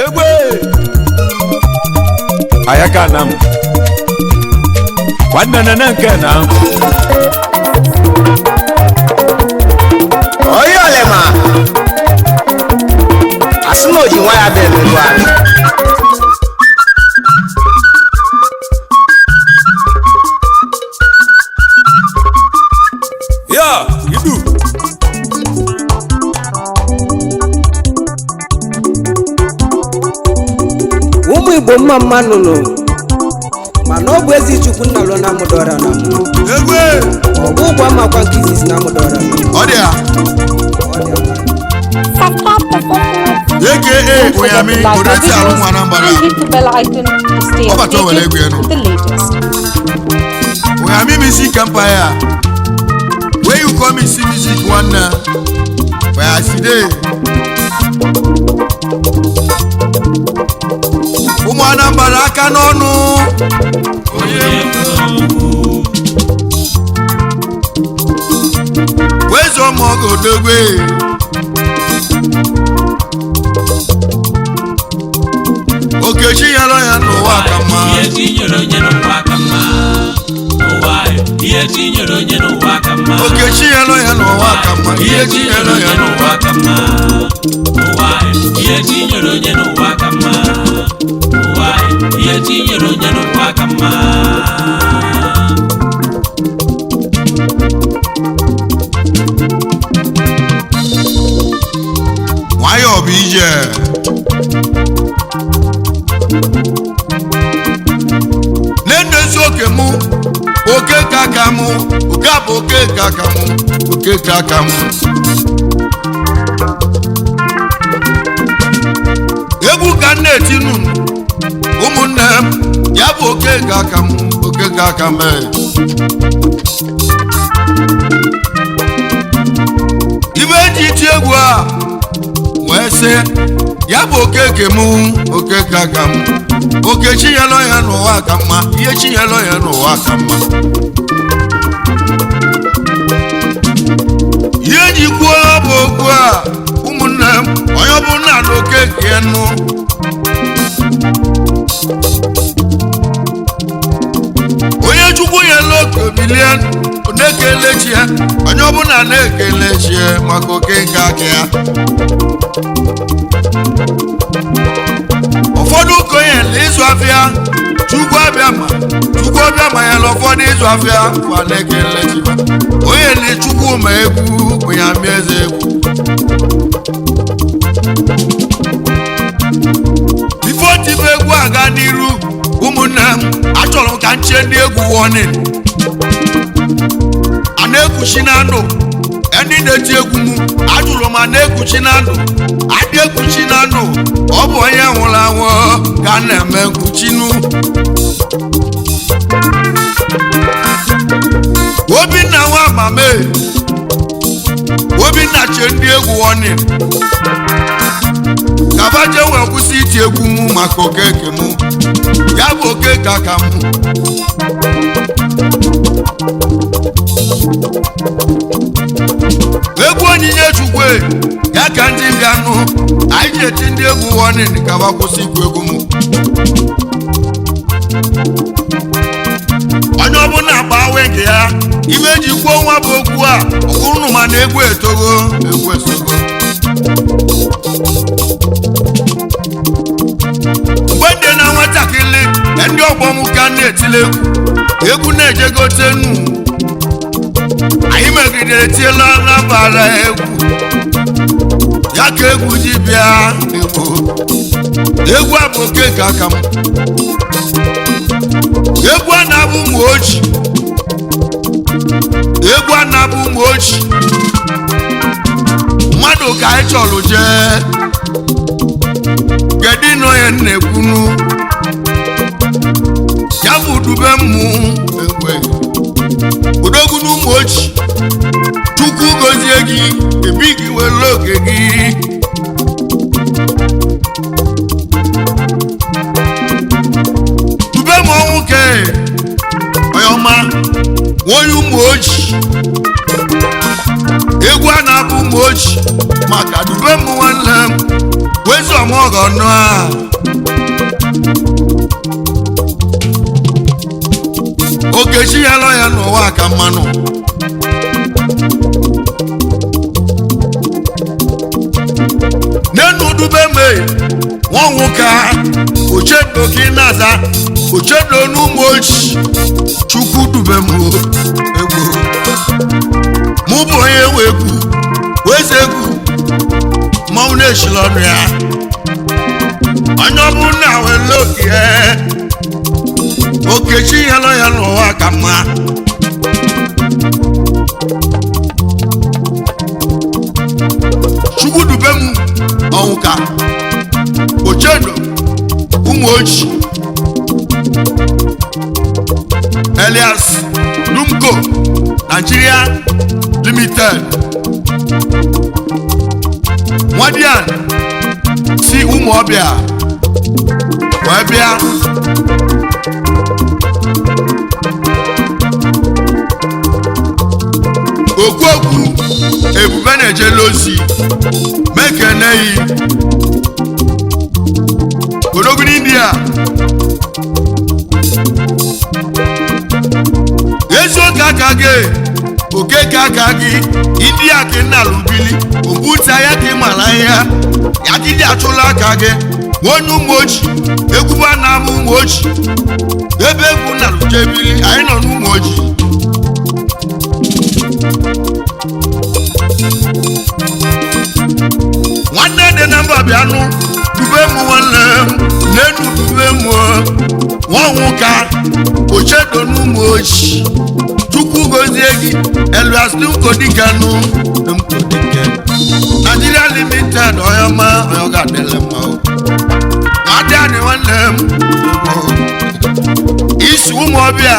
Egwe ayaka na m nwanne nene nke na Onye olema asị na oji nwa ya bụ emegbu anyị. Ya idu. Ụmụ Igbo mma mma nụnụ, mana ọ bụ ezi Chukwu nna lụ na amụdọra na mụ. Egwe. Ọgbụ ụgwọ amakwa nke izizi na amụdọra na mụ. Ọ dị ya. Ọ dị mma. Subscribe to Sesame AKA Oyami like our Odeti videos Alụnwa Anambra. and hit the bell icon to stay Ọ bata o were egwu updated enu. with the latest. Oyami Music Empire. Where you come see music one where I see dey. Ụmụ Anambra aka n'ọnụ. Wezo mọgò dogbe. Okechi nyere ya n'ụwa ka mma. Ihe chi nyere onye n'ụwa ka mma. Ụwa, ihe chi nyere onye n'ụwa ka mma. Okechi nyere ya n'ụwa ka mma. Ihe chi nyere onye n'ụwa ka mma. Ụwa, ihe chi nyere onye n'ụwa ka mma. Ụwa, ihe chi nyere onye n'ụwa ka mma. Nwayọọ bụ ije. Na-edozi oke mụ, oke ka aka mụ, oke a bụ oke ka aka mụ, oke ka aka mụ. Egwu ka m na-etinu ụmụnne m, ya bụ oke ka aka mụ, oke ka aka m. Ibe eji ti egwu a wee sị ya bụ okeke mụ, okeke aka m, oke chinyelụ ya n'ụwa ka mma, ihe chinyelụ ya n'ụwa ka mma. Ihe eji kwuo bụ okwu a, ụmụnne m, onye ọbụla na okeke nụ onye Chukwu nyelu oke bilie na-ekele chi ya, onye ọbụla na-ekele chi ya maka oke nke aka ya. Ụfọdụ okenye na ịzụ afịa, Chukwu abịa ma Chukwu abịa ma ya na ụfọdụ ịzụ afịa kwa na-ekele chi ya. Onye na Chukwu ma egwu onye amị eze egwu. Bifo tibe egwu aga n'iru, ụmụnne m, achọrọ m ka m chie ndị egwu warning. A na-ekwuchi na ndụ ndị na-eti egwu m, ajụrụ m, a na-ekwuchi na ndụ, adị ekwuchi na ndụ, ọ bụ onye nwụrụ anwụ ka a na-eme nkwuchinu. Obinna nwa mama e, Obinna chie ndị egwu warning kabaje wee kwụsị iti egwu m maka okeke m, ya bụ okeke aka m. Egwu onyinye Chukwu e, ya ka ndị bịanụ anyị ji eti ndị egwu warning ka ba kwụsị ikwu egwu m. Onye ọbụla agba wig ya, ibe eji kwuo nwa bụ okwu a, ọkwụrụ ma na egwu etogo, egwu esogo. Mgbe ndị na nwatakịrị, ndị ọgbọ m ka na-etile egwu, egwu na-ejegote nnu, anyị megidere tiela n'abalị egwu ya ka egwu ji bịa. Egwu egwu a bụ oke ka aka m. Egwu a na-abụ ụmụ oji, egwu a na-abụ ụmụ oji mmadụ ka anyị chọrọ jee. Kedu ịnọ ya na-ekwunu ya bụ dube mmụ egwe odogwu n'ụmụ oji. Chukwu gozie gị, ebi gị were oge gị. Dube m ọnwụ ke onye ọma, onye ụmụ oji, egwu a na-abụ ụmụ oji maka dube m nwanne m. Wezọmọgọ ọnụ a okechi ya lọ ya n'ụwa ka mmanụ nenu dube me nwanwụ ka ochedo ka ị na-aza ochedo n'ụmụ ochi chukwu dube m egwu mụ bụ onye nwe egwu weze egwu mmanwụ na-echila ọnụ ya onye ọbụla wele oge okechi ya nọ ya n'ụwa ka mma chukwu dube m ọnwụ ka ochedo ụmụ ochi Elias Lumko Nigeria Limited Nwadian si ụmụ ọbịa wee bịa okwuokwu ebube na-ejela ozi mekeneyi odogwu n'india eziokwu aka gị okeke aka gị india ka nna lubili okwuta ya ka ị mara ihe ya dịdị achụla aka gị onye ụmụ ochi egwuba na-ama ụmụ ochi ebe egwu na lujebili anyị nọ n'ụmụ ochi nwanne dị na mba bịanụ dube m nwanne m n'enu dube m nwanwụ ka ochedo n'ụmụ ochi chukwu gozie gị Elias Nkodikenu Nkodike Nigeria Limited ọyọma ọyọ ga-adịle mma o nwadị anyị nwanne m isi ụmụ ọbịa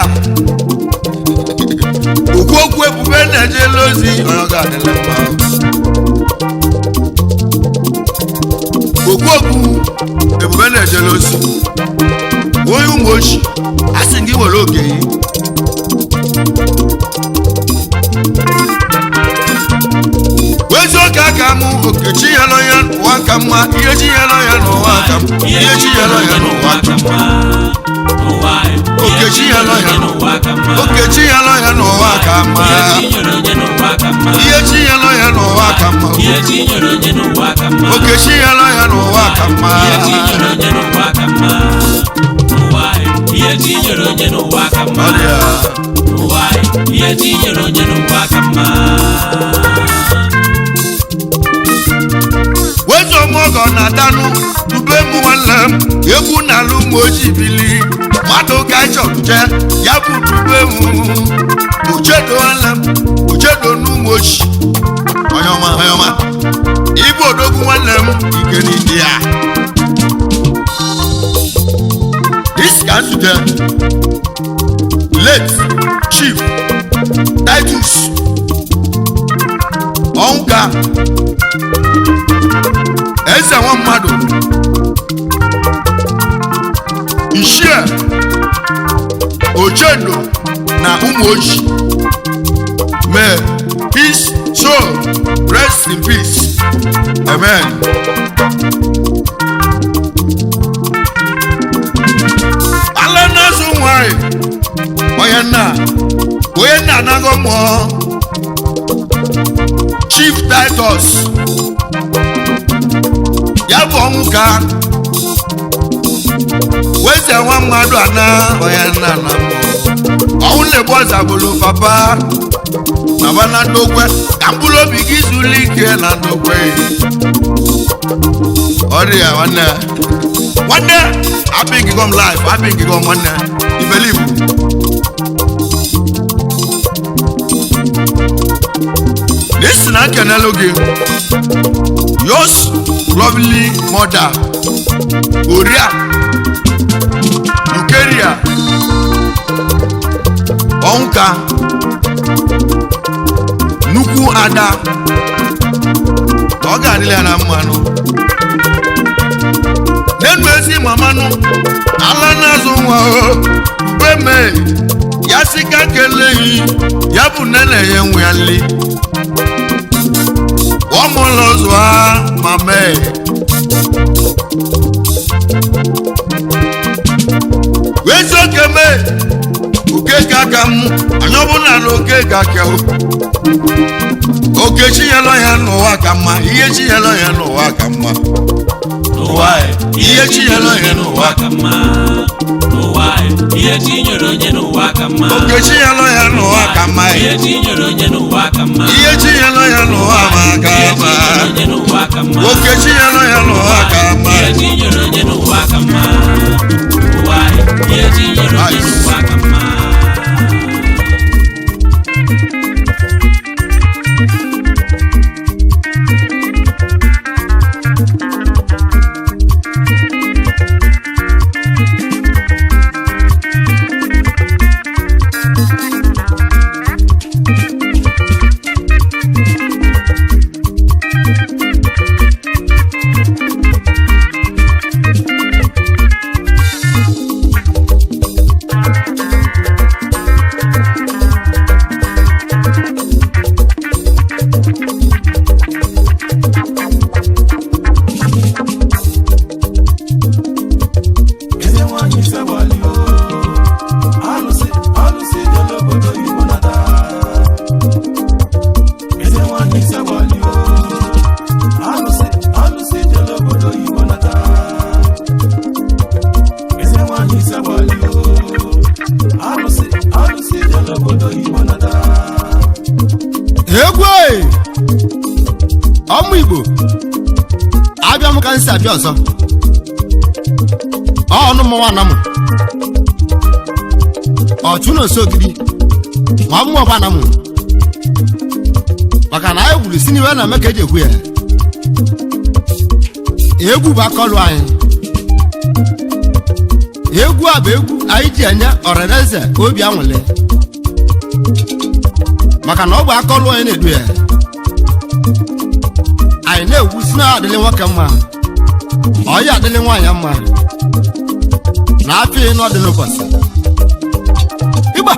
okwu okwu ebube na-ejela ozi ọyọ ga-adịle mma o okwu okwu ebube na-ejela ozi onye ụmụ ochi a sị gị were oge yi wezuoke aka m okechi ya nọ ya n'ụwa ka mma ihe chi ya nọ ya n'ụwa ka mma ihe chi ya nọ ya n'ụwa ka mma Okechi ya nọ ya okechi ya nọ ya n'ụwa ka mma ihe chi ya nọ ya n'ụwa ka mma okechi ya nọ ya n'ụwa ka mma Ihe chi nyere onye n'ụwa ka mma. Ọ dị ya. Ụwa ihe chi nyere onye n'ụwa ka mma. Wezụmọgọ na-atanụ dube m nwanne m egwu na-alụ m ojii bili mmadụ ka chọrọ je ya bụ dube m ochedo nwanne m ochedo n'ụmụ ochi onye ọma onye ọma ịbụ odogwu nwanne m ike n'ike ya isi ka nzute late Chief Titus Ọnwụka eze nwa mmadụ ichie ochendo na ụmụ ochi may his soul rest in peace amen. Ala na-azụ nwanyị onye nna anaghị mmụọ Chief Titus ya bụ ọnwụ ka weze nwa mmadụ ana onye nna na mmụọ ọnwụ na-egbu ọzagbulu papa naba na ndokwe ka mkpụrụ obi gị zuru ike na ndokwe ọ dị ya nwanne nwanne abịghịgom life abịghịgom nwanne ibelibu n'isi na nkenelu gị yours lovely mother oria Eucharia Ọnwụka nnukwu ada ka ọ ga-adịla ya na mmanụ n'enu ezi mamanụ ala na-azụ nwa o mgbe mee ya sị ka keleghị ya bụ nne na-enye nwa ya nli ọmụlụ zụa ma mee Wezoke me okeke aka m anya ọbụla na okeke aka o. Oke chinyela ya n'ụwa ka mma, ihe chinyela ya n'ụwa ka mma. N'ụwa ihe chinyere onye n'ụwa ka mma. N'ụwa ihe chi nyere onye n'ụwa ka mma. Oke chinyela ya n'ụwa ka mma. Ihe chi nyere onye n'ụwa ka mma. Ihe chinyela ya n'ụwa ma ka Ihe chi mma. nyere onye n'ụwa ka mma. Oke chinyela ya n'ụwa ka mma. Ihe chi nyere onye n'ụwa ka mma. N'ụwa ihe chi nyere onye n'ụwa ka mma. Eze nwanyị sewali o, alụsị alụsị dị n'obodo Igbo nata. Eze nwanyị sewali o, alụsị alụsị dị n'obodo Igbo nata. Eze nwanyị sewali o, alụsị alụsị dị n'obodo Igbo nata. Egwu e! Ọmụ Igbo abịa m ka m si abịa ọzọ ọnụ mmanwụ anamụ ọchụ na osogidi ma ọ bụ ọba anamụ maka na anyị gwuru si n'iwe na-eme ka eji ekwu ya. Egwu bụ akọlụ anyị, egwu a bụ egwu anyị ji enye ọrịrịeze obi anwụle maka na ọ bụ akọlụ anyị na-edu ya. Anyị na-egwu si na adịlị nwoke mma, ọya adịlị nwaanyị mma na afọ ịnọ dị n'ụbọchị ịgba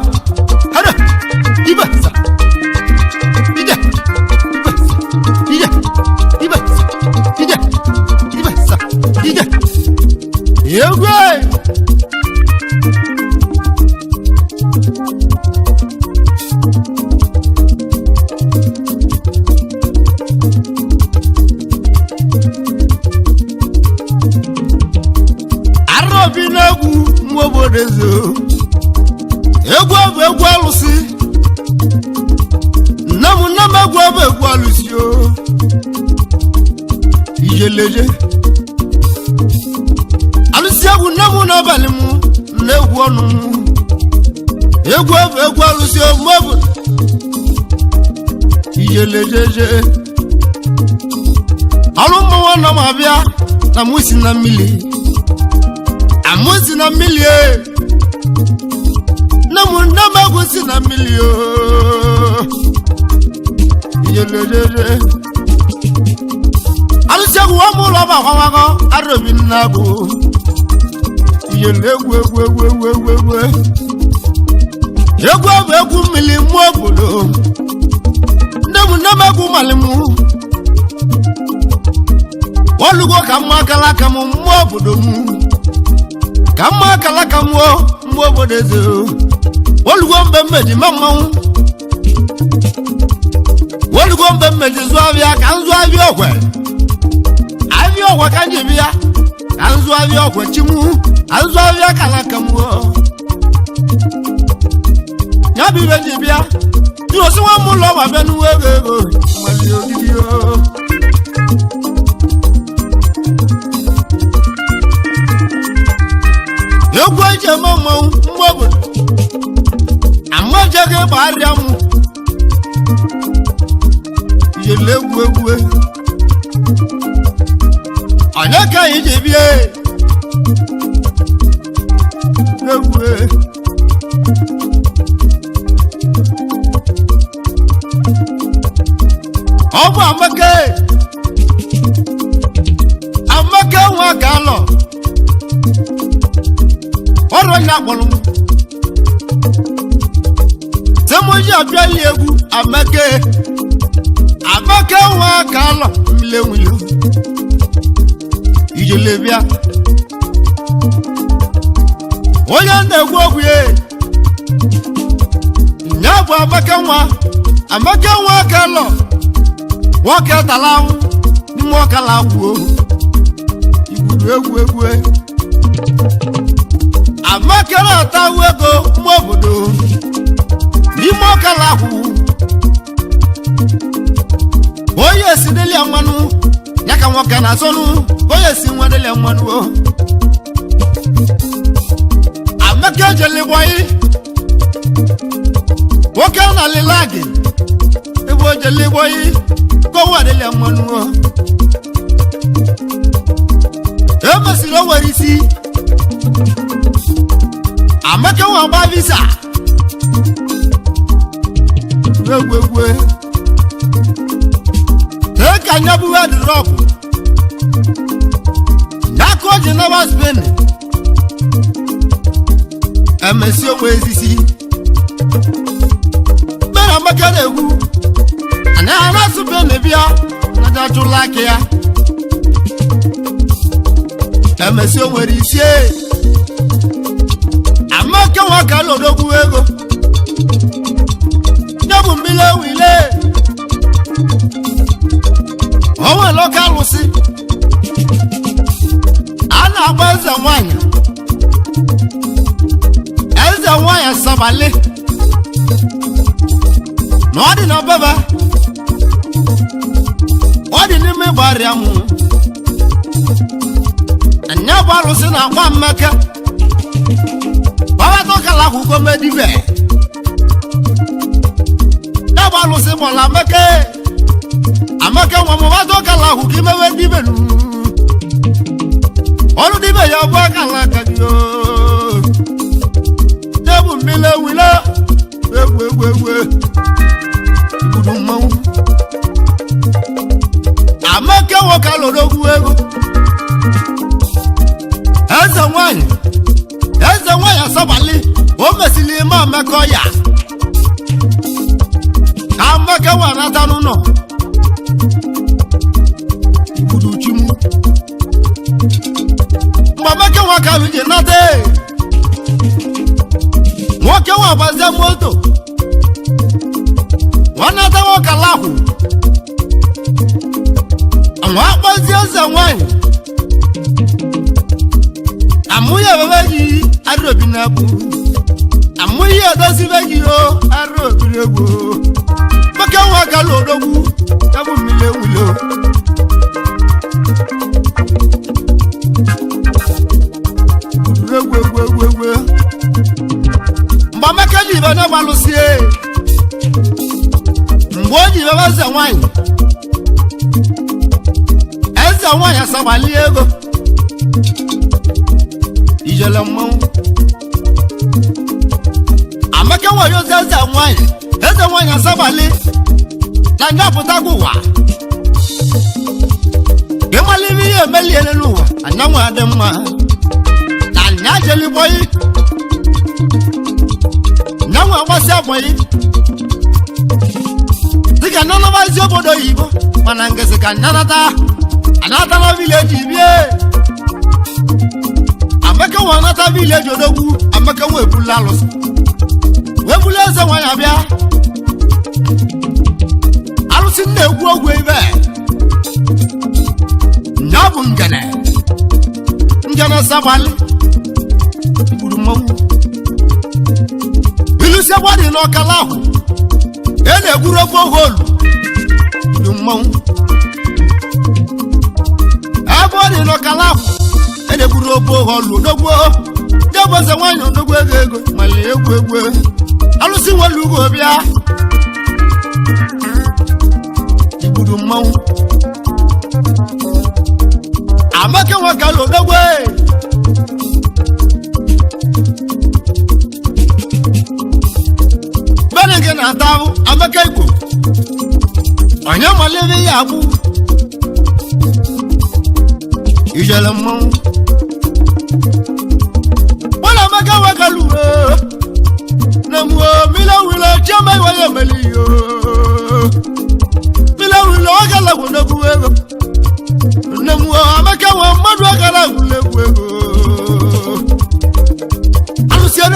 hada ibe sa ije ibe sa ije ibe sa ije ibe sa ije egwu e! Arọbi n'egwu nwa obodo ezo egwu bụ egwu alụsị nne m nne m egwu bụ egwu alụsị o ijeleje alụsị egwu nne m n'abalị m na egwu ọnụ m egwu bụ egwu alụsị o mgbe bụ ijelejeje ọrụ mmọnwụ nọ m abịa na mụ si na mmiri amụ si na mmiri e nne m nne m egwu si na mmiri o iyelelele alụsị egwu ọmụ ụlọ bụ akwamagọ arọbi nna bụ iyele egwu egwu egwu egwu egwu egwu egwu bụ egwu mmiri mmụọ obodo nne m nne m egwu mali m olugo ka mma akala aka m mmụọ obodo m ka mma akala aka m mmụọ obodo eze olugo mgbe mmeji ma mmanwụ olugo mgbe mmeji zụọ abịa ka m zụọ abịa ọkwe abịa ọkwe ka m ji bịa ka m zụọ abịa ọkwe chimu ka m zụọ abịa akala aka m ya bụ ibe ji bịa jụrụ nwa m ụlọ ma bịa n'uwe ego ego mali ogidi o. Egwu eji eme mmanwụ mgbe obodo amajeghị ịgba arịa m yele egwu egwu onye ka anyị ji bie egwu ọ bụ amaka amaka nwa ka alọ ọrụ onye akpọrọ m tẹmọjì abịali egwu amaka amaka nwa ka alọ mmiri enwilo Ijele bịa onye na-ekwu okwu ya ya bụ Amaka nwa Amaka nwa kalọ nwoke tara ahụ n'ime ọkala kwuo igburu egwu egwu Amaka na-ata ego mgbe obodo n'ime ọkala kwụ onye si dịlịa mmanụ ya ka nwoke na-azọnụ onye si nwa dịlịa mmanụ o Amaka ejele gbọyị nwoke na alịla gị ebe o jele gbọyị ka onwe adịlịa mmanụ o emesịrị o nwere isi Amaka nwa gba visa egwu egwu tee ka anya bụ hedrọpụ ya ka o ji naba Spain emesi onwe ezisi mere Amaka na-egwu anaghị na-asụ Spain bịa naja chụla aka ya emesi o nwere isi Amaka nwa ka lodogwu ego nye bụ mmiri ewile o nwere oke alụsị a na-agba eze nwanyị eze nwanyị sabali na ọ dị na baba ọ dị n'ime gbarịa mụ anya bụ alụsị na-akpa Amaka baba tọkala akwụkwọ medibe ya bụ alụsị gbọrọ Amaka Amaka nwa m baba tọkala akwụkwọ imewe dibe nu ọrụ dibe ya bụ akala aka gị oo ya bụ mmiri ewile egwu egwu egwu igbudu mmanwụ Amaka nwoke alụrụ ogwu ego eze nwanyị asabali o mesịrị ime Amaka ọya ka Amaka nwa nata n'ụlọ igbudu chimu mgbe Amaka nwa ka ji nata nwoke nwa gbazie moto nwanata nwoke alahụ nwa akpọzie eze nwanyị amụghị ebebe gị arụobi na-egbu amụghị edozibe gị o arụobi egwu maka nwa gala odogwu ya bụ mmiri ewulo egwu egwu egwu egwu mgbe Amaka ji ibe na-agbalụsie mgbe o ji bebe eze nwanyị eze nwanyị asagbali ego ijele mmanwụ Amaka nwere ozi eze nwanyị asagbali na ndị apụtakwa ụwa ịmaliri ihe emeliele n'ụwa anyanwụ adị mma na nya jeligbọyị nyanwụ agbasi agbọyị dịka nanọbazi obodo oyibo mana ngezi ka nyanata anatala vileji bie Amaka nwa anata vileji odogwu Amaka nwa ebula alụsị wee bulu eze nwanyị abịa alụsị na-egwu ogwu ibe nya bụ ngene ngene sabali gburu mmanwụ ilusi gbadị n'ọkala ahụ e na-egwuru ofe holu gburu mmanwụ ebe ọ dị n'ọkala ahụ e na-egwuru ofe holu odogwu nye bụ eze nwaanyị odogwu ego ego mali egwu egwu alụsị nwere ugo bịa igburu mmanwụ Amaka nwa kala odogwu bene gị na-ata ahụ Amaka Igbo onye malebe ya agbụ ijele mmanwụ gbọ́dọ̀ Amaka nwa kala uwe na mu mile wile chioma iwe ya emeli yo mile wile ọ gala gwụ n'egwu ego nne m Amaka nwa mmadụ aka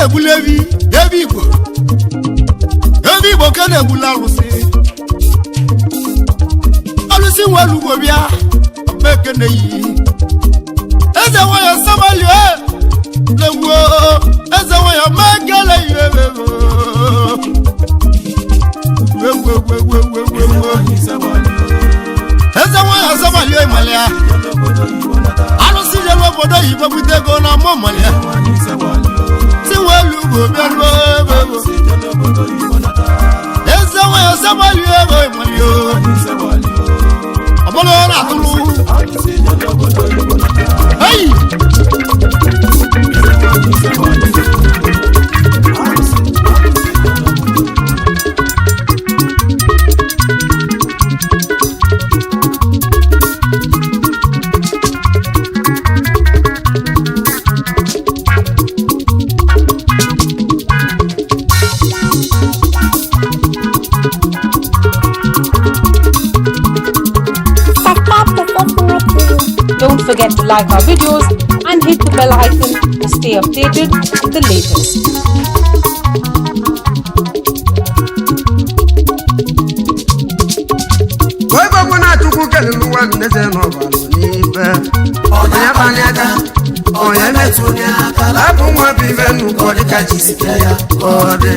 na-egbuli ebi ebi Igbo ebi Igbo ka na-egbuli arụsị alụsị nwere ugbo bịa mekene yi eze nwayọ samali na-egwu eze nwayọ mekele yi egwu egwu egwu egwu egwu egwu eze nwayọ samali ịmalịa alụsị jere obodo oyibo bute ego na mụ malịa si nwere ugbo bịa ruo ebe ego eze nwayọ samali ego ịmalịa ọ bụrụ na atụrụ. Hey! Subscribe to Sismo TV. Don't forget to like our videos and hit the bell icon to stay updated with the latest. Ebe ọbụ na Chukwu kelere ụwa nneze n'ọbalụ n'ibe onye abalị aka onye metụ abụ nwa bụ ibe nnukwu dịka jisike ya ka ọ dị.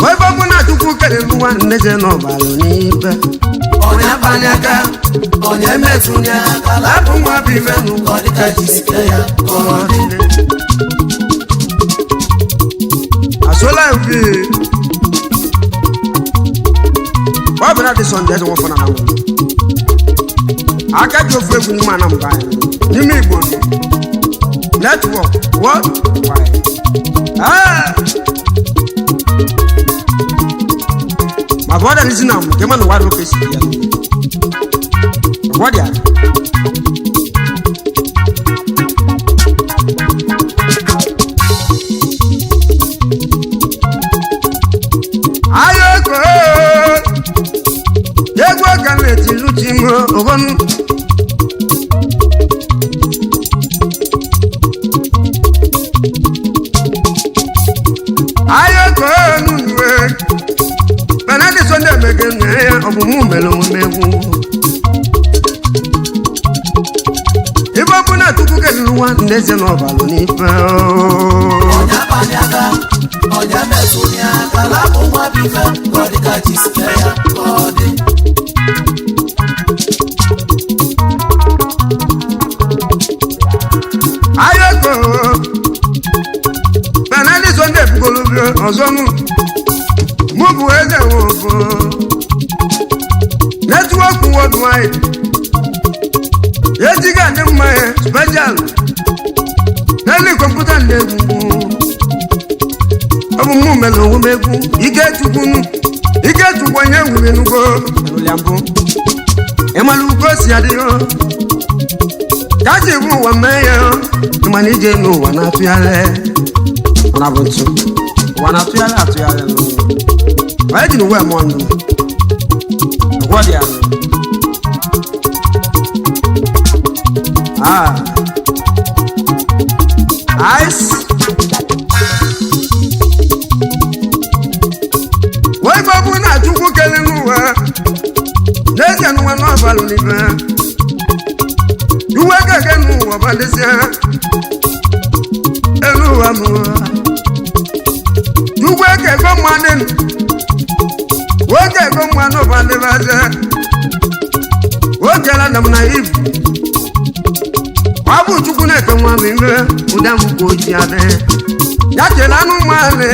Ebe ọbụ na Chukwu kelere ụwa nneze n'ọbalụ n'ibe onye abalị aka onye metụ ya abụ nwa bụ ibe nnukwu dịka jisike ya ka ọ dị. Asola bi ọ bụ na dị Sọnde eze nwafọ na anwụ aka ji ofu egwu n'ime Anambra anyị n'ime Igbo netwọk worldwide. Ah! Ma brother reason am nke man wa roke si ya. What ya? Ayoko egwu ka m etilu chi m ogon. Ayoko nunuwe mana dị Sọnde emege nne ya ọ bụ mụ mere omume egwu. Ibe ọ bụ na Chukwu keluru nwa nneze n'ọbalụ n'ife ooo. Ayoko mana dị Sọnde ebugolo bi ọzọ mụ mụ bụ eze nwofo netwọk worldwide ejighị adị mma ya special n'elu kọmputa ndị egwu ọ bụ mụ mere onwe m egwu ike chukwunu ike chukwu onye nwere nugo ya mbụ ịmara ugo si adịghị ka ji bụ ụwa mee ya ịmana ije n'ụwa na-atụgharị mana bụ ntụ ụwa na-atụgharị atụgharị n'ụwa onye ji n'ụwa eme ọnụ ọgwọ dị anụ. Ah. Ice. Wee gbagbu na Chukwu kele n'ụwa n'ezie n'ụwa n'ọbalụ n'ibe uwe keke n'ụwa balịsịa elu ụwa m Chukwu ekego mmadụ nwoke ego mmanụ balịbaze o jela na m na ibu ọ bụ Chukwu na-eke nwa m ibe ụda m ka o ji adị ya kele anụ mmanụ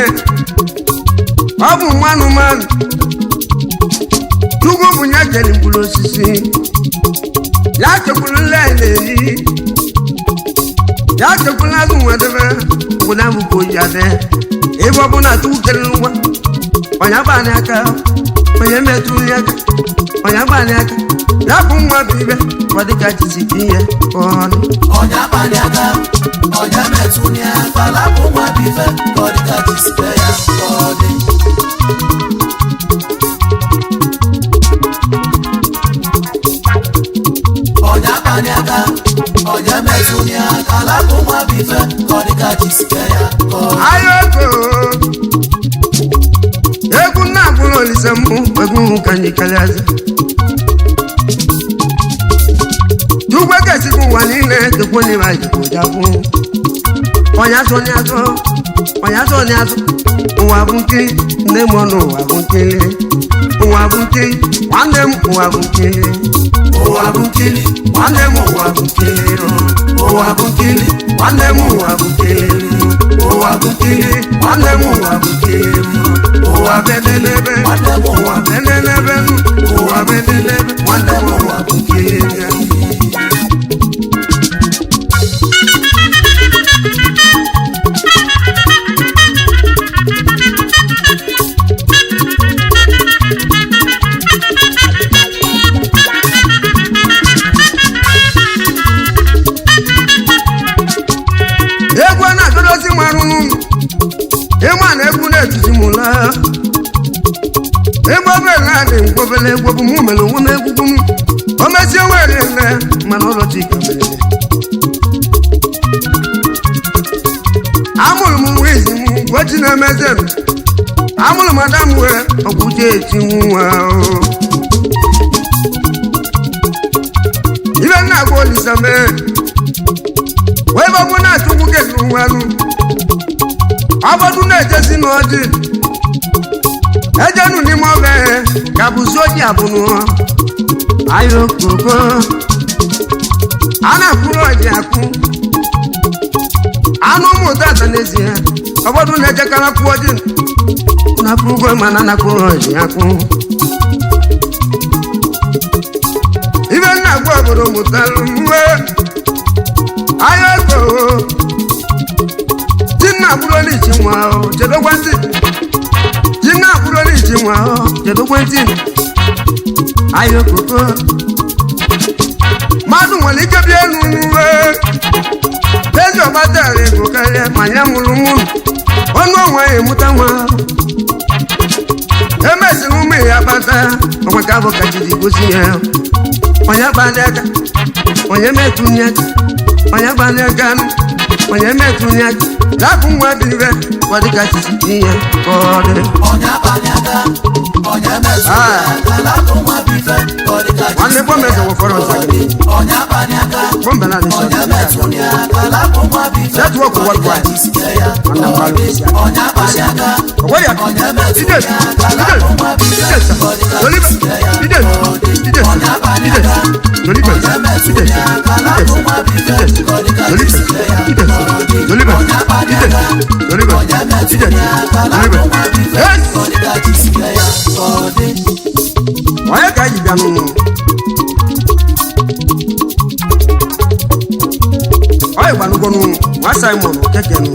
ọ bụ mmanụ mmanụ Chukwu bụ ya kele mkpụrụ osisi ya kekwuru nle na-eyi ya kekwuru azụ nwedebe ụda m ka o ji adị ebe ọ bụ na Chukwu kele nwa onye agbalị aka onye metụ ya aka onye agbalị aka ya bụ nwa bụ ibe ọ dịka jisi ihe ọnụ. Onye abalị aka, onye metụ ya aka, lapụ nwa bụ ife, ka ọ dị. ka jisike ya ka ọ dị. Ọnya kpani aka, ọnya metụ ya aka, lapụ nwa bụ ife ka ọ dị ka jisike ya ka ọ dị. Ayoko egwu na-agwụrụ olise mbụ egwu ka anyị kalịazi Chukwu ekesikwa ụwa niile chekwa n'ime anyị jikwa onye azụ onye azụ onye azụ onye azụ ụwa bụ nkiri nne m ọnụ ụwa bụ nkiri ụwa bụ nkiri nwanne m ụwa bụ nkiri ụwa bụ nkiri nwanne m ụwa bụ nkiri ụwa bụ nkiri nwanne m ụwa bụ nkiri ụwa bụ nkiri nwanne m ụwa bụ nkiri ụwa bụ edelebe Nwanne m ụwa bụ edelebe ụwa bụ edelebe nwanne m ụwa bụ nkiri. Egwu a na-atụdozi m arụrụ ịma na egwu na-etuzi m ụla egwu obere adị ngwobele egwu bụ mụ mere onwe m egwugwu m o mesie were nne mana ụlọ chika mere amụrụ m nwa izi m gwechi na-emeze m amụrụ m ada m wee ọgwụje eti nwa o. Ibe nna agwa olisa mee wee bọbụ na-achụkwu kedu nwanụ ọbọdụ na-ejesi n'ọjị ejenu n'ime ọbẹ ka bụ soji abụnụ ayo koko a na-akwụrụ ọjị akwụ anụ ụmụ tata n'ezie ọbọdụ na-ejekara kwụ ọjị na-akwụgo mana na-akwụrụ ọjị akwụ ibe nna gwa obodo mụtalụ mwe ayoko jinna bụrụ n'ichi nwa o chedokwa ntị jinna bụrụ n'ichi nwa o chedokwa ntị ayokoko mmadụ nwere ike bịa elu n'uwe ezi ọgbatara ego karịa ma ya mụrụ mụrụ ọnụ onwe ya emụta nwa emesịrị ụmụ ya kpata ọkwa ka abụ ka jiri gosi ya onye kpata aka onye metụ ya aka onye gbalị aka nụ onye metụ ya aka dapụ nwa dị ire kwadịka chichi ihe ka ọ dị Ọnya kpani aka, ọnya metụ ya aka, lapụ nwa bụ ife ka ọ dị ka nwanne jisike gọọmenti ya wụfọrọ ka ọ nzagịrị dị. Ọnya kpani aka, bọmbe na adị ọnya metụ ya aka, lapụ nwa bụ ife Netwọk ka ọ dị ka worldwide. jisike ya ka Nwanne m ọ gbalụ dị. isi aka. Ọnya kpani aka, ọgwere ya ọnya metụ ide ya aka, ide lapụ nwa bụ ife ide ka ọ dị ka dolibe jisike ya ide ka ọ dị. ide Ọnya kpani ide aka, dolibe ọnya metụ ide ya aka, lapụ nwa bụ ife ide ka ọ dị ka dolibe jisike ya ide ka ọ dị. dolibe Ọnya kpani ide aka, dolibe ọnya metụ ide ya aka, lapụ dolibe nwa bụ ife yes ka ọ dị ka jisike ya ka ọ dị. onye ka anyị ji bịa n'ụlọ onye gbanugonu nwa Simon Okeke nụ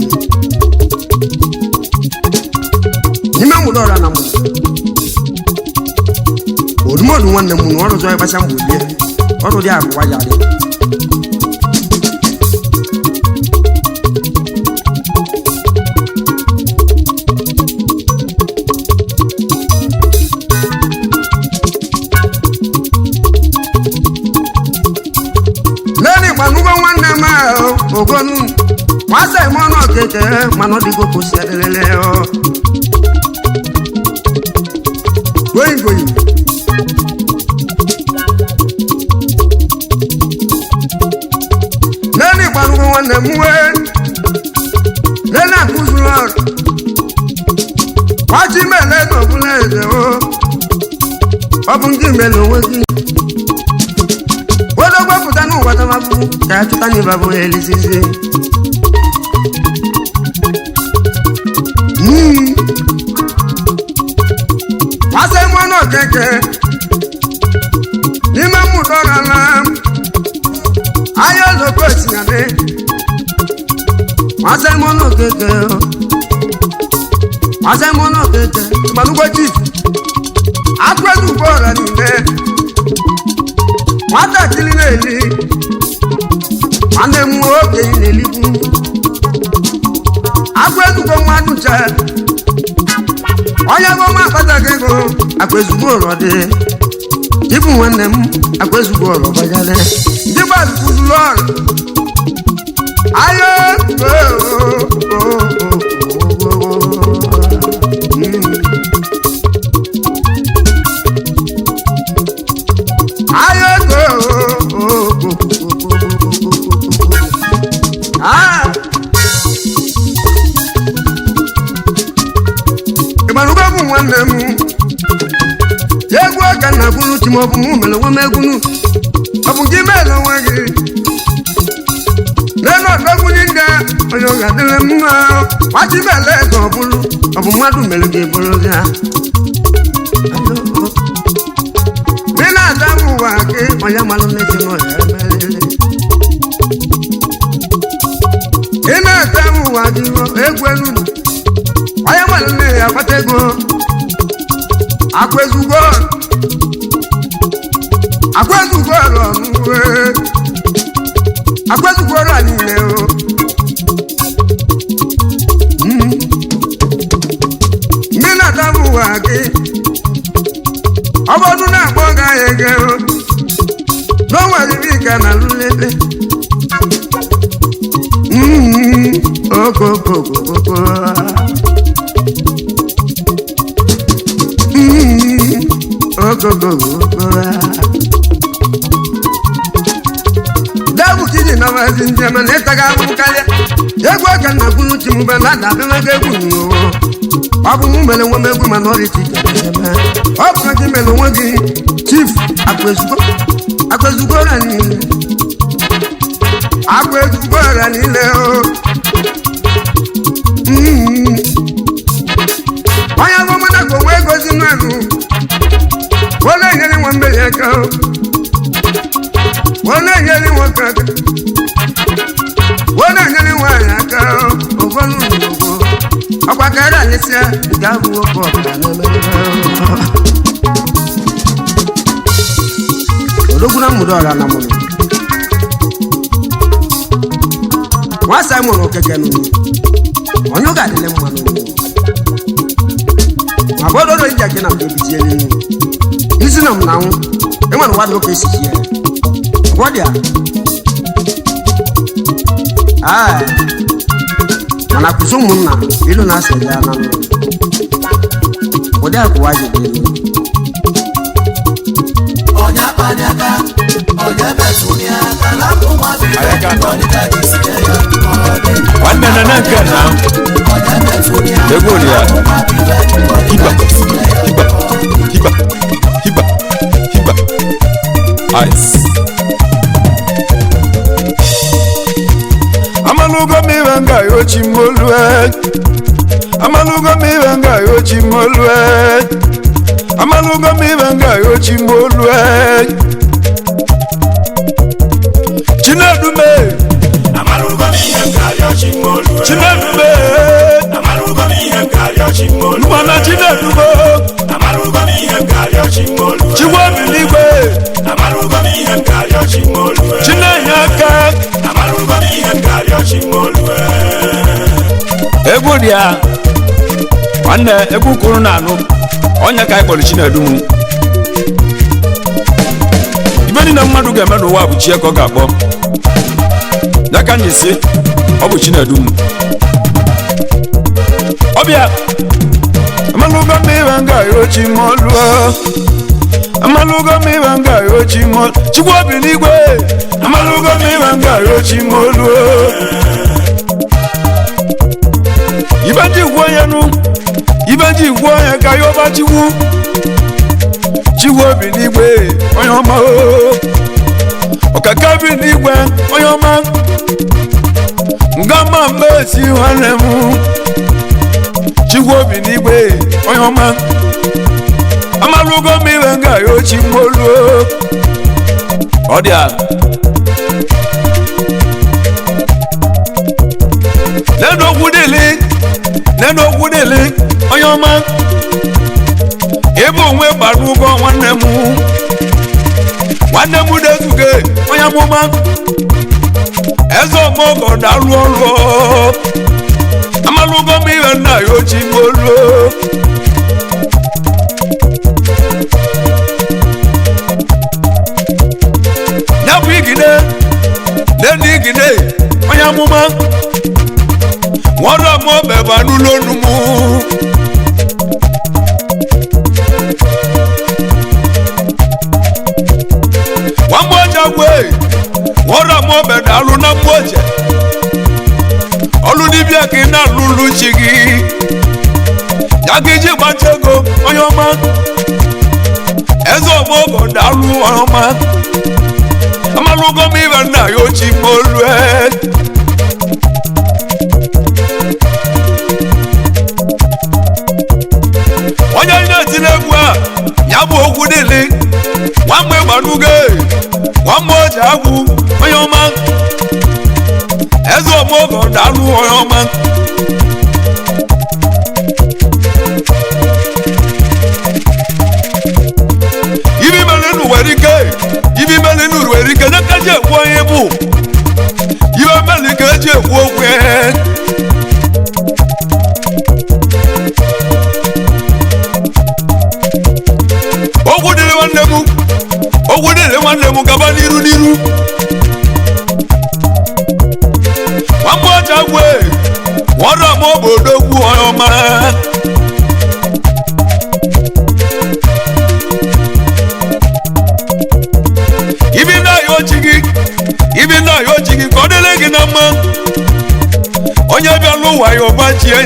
n'ime mụrụ ọra na mụ odumodu nwanne m na ọrụ zọ ịgbacha mgbe lie ọrụ dị abụwa ya dị lẹ́nu ìgbàlúgbọ́ nwanne m ahụ ogonu nwa Simon Okeke mana ọ dịgo ka o si adịlele ọ goyi goyi lẹ́nu ìgbàlúgbọ́ nwanne m wee lẹ́nu akụzuru ọrụ gbachi mele n'ọbụla eze o ọ bụ ndị mele onwe gị odogbo pụta n'ụwa tamabụ ka ya chụta n'iba bụ elizizi nwasa mmanụ okeke n'ime mmụta ọrala ahịa oloko osinadị nwasa mmanụ okeke nwasa mmanụ okeke gbalụgbo chief atụezu ugbo ọra niile nwatakịrị na-eli nwanne m nwoke na-elikwu Agwa ezugbo mmadụ nche onye bụ ọma akpataghị ego akwa ezugbo ụrọ dị ịbụ nwanne m akwa ezugbo ụrọ gbajale ndị gbazụ kwuzuru ọrụ ayo. Ayo. Ah. Ịgbarugo bụ nwanne m egwu aka na gwuru chi ma ọ bụ mụ mere onwe m egwunu ọ bụ gị mere onwe gị n'elu ọdọgwunye nga onye ọ ga-adịrị m mma gbachi mele ego ọ bụrụ ọ bụ mmadụ mere gị bụrụ ya ị na-aza m ụwa gị onye malụ n'ezi nọ ya emerịrị ị na-ata m ụwa gị egwu elu onye malụ nne ya akpata ego akwa ezugbo akwa ezugbo ọrụ ọnụwe akwa ezugbo ọrụ a niile o. Ndị na-ata m ụwa gị ọ bụrụ na-akpọ gị ahịa ego n'onwere ibe ike na lulele okokokokoko Dabu kiji na wazi njema na ịtaga ahụhụ karịa egwu aka na gwuru chi mgbe na adabemaga egwu n'ụwa ọ bụ mụ mere onwe m egwu mana ọrịa chi ọ bụ gị mere onwe gị chief akwaezugbo akwaezugbo ọra niile akwaezugbo ọra niile o. Onye bụ mmadụ ka onwe egozi mmanụ ọ na-enyere nwa mmeri aka ọ na-enyere nwoke aka ọ na-enyere nwaanyị aka ụfọdụ ugbo ọkwa ka ara alịsịa nke abụ nwoke ọbụla na-emerebe odogwu na mmụrụ ọra na mụrụ nwa Simon Okeke nụ onye ụga adịle mma n'ụwa ma bọdụ ọdọ iji gị na mgbe ebitie n'elu isi na m na nwụ enwere ụwa nwoke esi ji ya gwọdịa aa mana kwụsị ụmụnna ilu na-asị ya na ndụ ụdị akwụwa ji dị elu onye akpani aka onye metụrụ ya aka lapụ nwa Anyị ka nọ. ọ dịka jisike ya ọ dị nwanne na na nke na onye metụrụ ya egwu dị ya nwa bibe ọ hiba dịka jisike ya hiba hiba hiba hiba ice. Amalugo mi wanga yochi molue. Amalugo mi wanga yochi molue. Amalugo mi wanga yochi molue. Chinedume. Amalugo m ihe m ga-arịọ chi m olu. Chinedume. Amalugo m ihe m ga-arịọ chi m olu. Mwana Chinedume. Amalugo m ihe m ga-arịọ chi m olu. Chiwabiligwe. Amalugo m ihe m ga-arịọ chi m olu. Chinenye aka. Amalugo m ihe m ga-arịọ chi m olu. Egwu dị ya nwanne egwu kwuru na anụ onye ka anyị kpọrọ Chinedu m ibe niile mmadụ ga-eme n'ụwa bụ chi ka ọ ga-akpọ ya ka m ji sị ọ bụ Chinedu m ọbịa amalugo m ibe nga ya ochi m oluo amalugo m ibe nga ya ochi m olu chukwu obi n'igwe amalugo m ibe nga ya ochi m oluo ibe ndị gwu onye nụ ibe ndị gwu onye ka ya ọba chikwu chikwu obi n'igwe onye ọma oo ọkaka bi n'igwe onye ọma nga ma mba esi nwanne m chikwu obi n'igwe onye ọma amalugo m iwe nga ya ochi moluo ọ dị a nínú okwu dịlị nínú okwu dịlị onye ọma ebe onwe gbara ụgwọ nwanne m nwanne m dezuge onye amụma eze ọmọgọ dalụ ọrụ amalụ Amalugo m ihe nna ya ochi molu. Ya bụ igide nenu igide onye amụma nwere m obebe n'ụlọ onu m. Nwamgboja gwe nwere m obede alụ na mgboje ọlụ dibịa ka ị na-alụlụ chi gị ya ka iji gbacha ego onye ọma eze ọgbọgọ daalụ onye ọma. Amalugo m ibe nna ya ochi molu. Onye na-etiri egwu a ya bụ okwu niile nwamgbe gbanugo nwamgbe oji agwụ onye ọma eze ọmọgọ daalụ onye ọma. Ibi mere n'uwere ike ibi mere n'uwere ike n'aka ji ekwu onye bụ ibe mere ka eji ekwu okwu. Okwu dịrị nwanne m okwu dịrị nwanne m gaba n'iru n'iru. Nwamgbe ọcha gwe nwere m obodo okwu onye ọma. Ibi na-ayọ ochi gị ibi na-ayọ ochi gị ka ọ dịrị gị na mma. Onye bịa n'ụwa ya ọgbachi ya.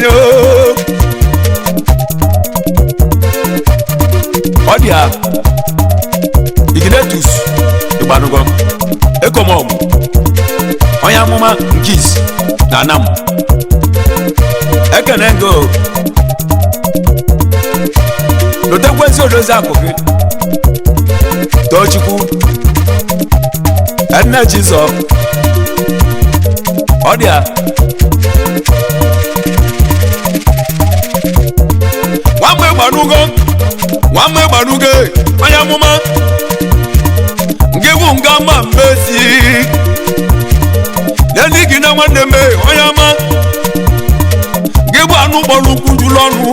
Ọ dị a Iginetus Igbanugo Ekomọgụ onye amụma nke isi na Anam ekene ngo lotekwa ezi odozi akụ gị Tochukwu nne Jizọ. Ọ dị a nwamgbe gbanugo nwamgbe gbanugo onye amụma nke bụ nga ma mmezi n'elu gị na nwanne m onye ọma nke bụ anụ kpọrọ ụkwụ juru ọnụ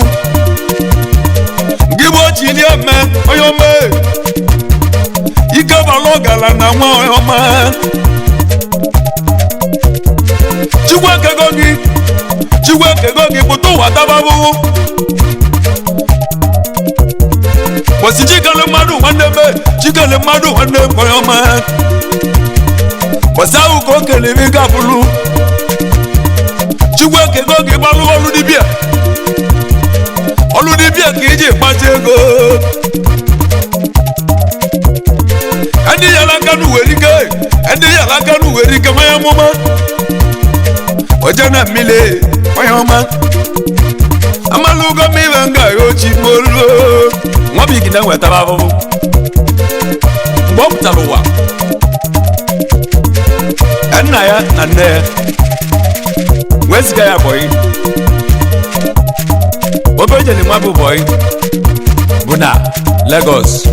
nke bụ ochili eme onye ọma ike bara ọgara na nwa onye ọma. Chukwu ekego gị Chukwu ekego gị pụta ụwa tababụhụ kwesị chikele mmadụ nwanne m chikele mmadụ nwanne m onye ọma kwesị ahụ ka o kelere ị ga-abụrụ. Chukwu ekego gị gbalụ ọlụ dibịa ọlụ dibịa ka iji kpata ego. Ndị yara aka n'uwere ike ndị yara aka n'uwere ike onye amụma oje na mmiri onye ọma. Amalugo m ibe nga ya ochi molu. Nwa bụ igide nwetara ahụhụ mgbe ọ pụtara ụwa nna ya na nne ya wee ziga ya bọyị obe ejeli nwa bụ bọyị bụ na Lagos.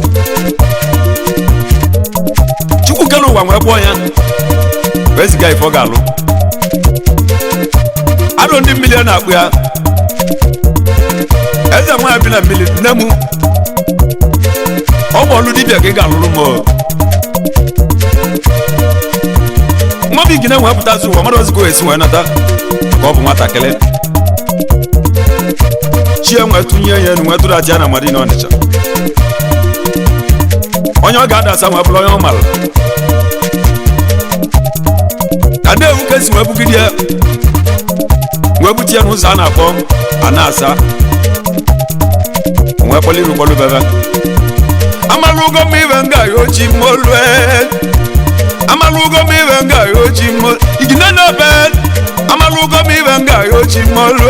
Chukwu kere ụwa nwee kpọọ ya wee ziga ife ọ ga-alụ. Adụ ndị mmiri a na-akpụ ya eze nwaanyị bi na mmiri nne m ọ bụ ọlụ dibịa ka ị ga-alụrụ m. Nwa bụ igine wee pụtazi ụwa mmadụ ozikọ esi wee nata ka ọ bụ nwatakịrị chi enwee tụnye ya enu wee tụrụ aja na Madina Ọnịcha onye ọ ga-adasa wee bụrụ onye ọ mara ka ndị ewu ka esi wee bugide ya wee bute ya n'ụzọ a na-akpọ ana asa wee kpọlụ iru kpọlụ bebe. Amalugo m ibe nga ya ochi molu. Amalugo m ibe nga ya ochi molu igine na be. Amalugo m ibe nga ya ochi molu.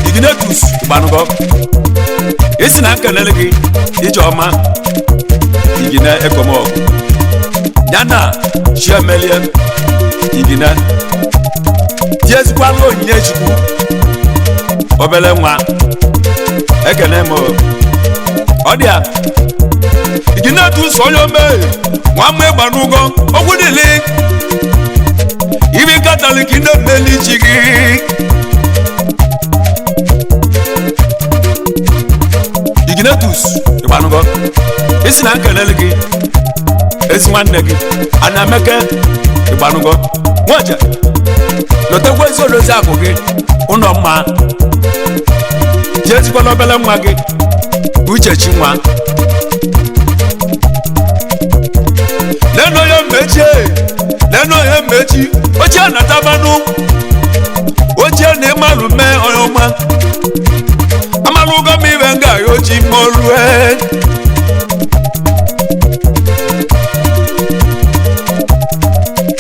Iginetus Igbanugo isi na nkelele gị ije ọma Igine Ekomọgụ ya na Chiemelie Igine tiezikwala onyinye Chukwu obele nwa ekene m. Ọ dị a Iginetus. Ignetus onye ome nwa ịgbanugo okwu niile ibi Katọlik na-emeli chi gị Ignetus ịgbanugo isi na nkelele gị ezi nwanne gị Anameke ịgbanugo nwaje lotekwa ezi odozi akụ gị ụlọ mma jezikwala obele nwa gị Uchechi nwa nenu onye mmechi nenu onye mmechi ochie natabanụ ochie na ịmalụ mee onye ọma amalụgo m ibe nga ya ochi molue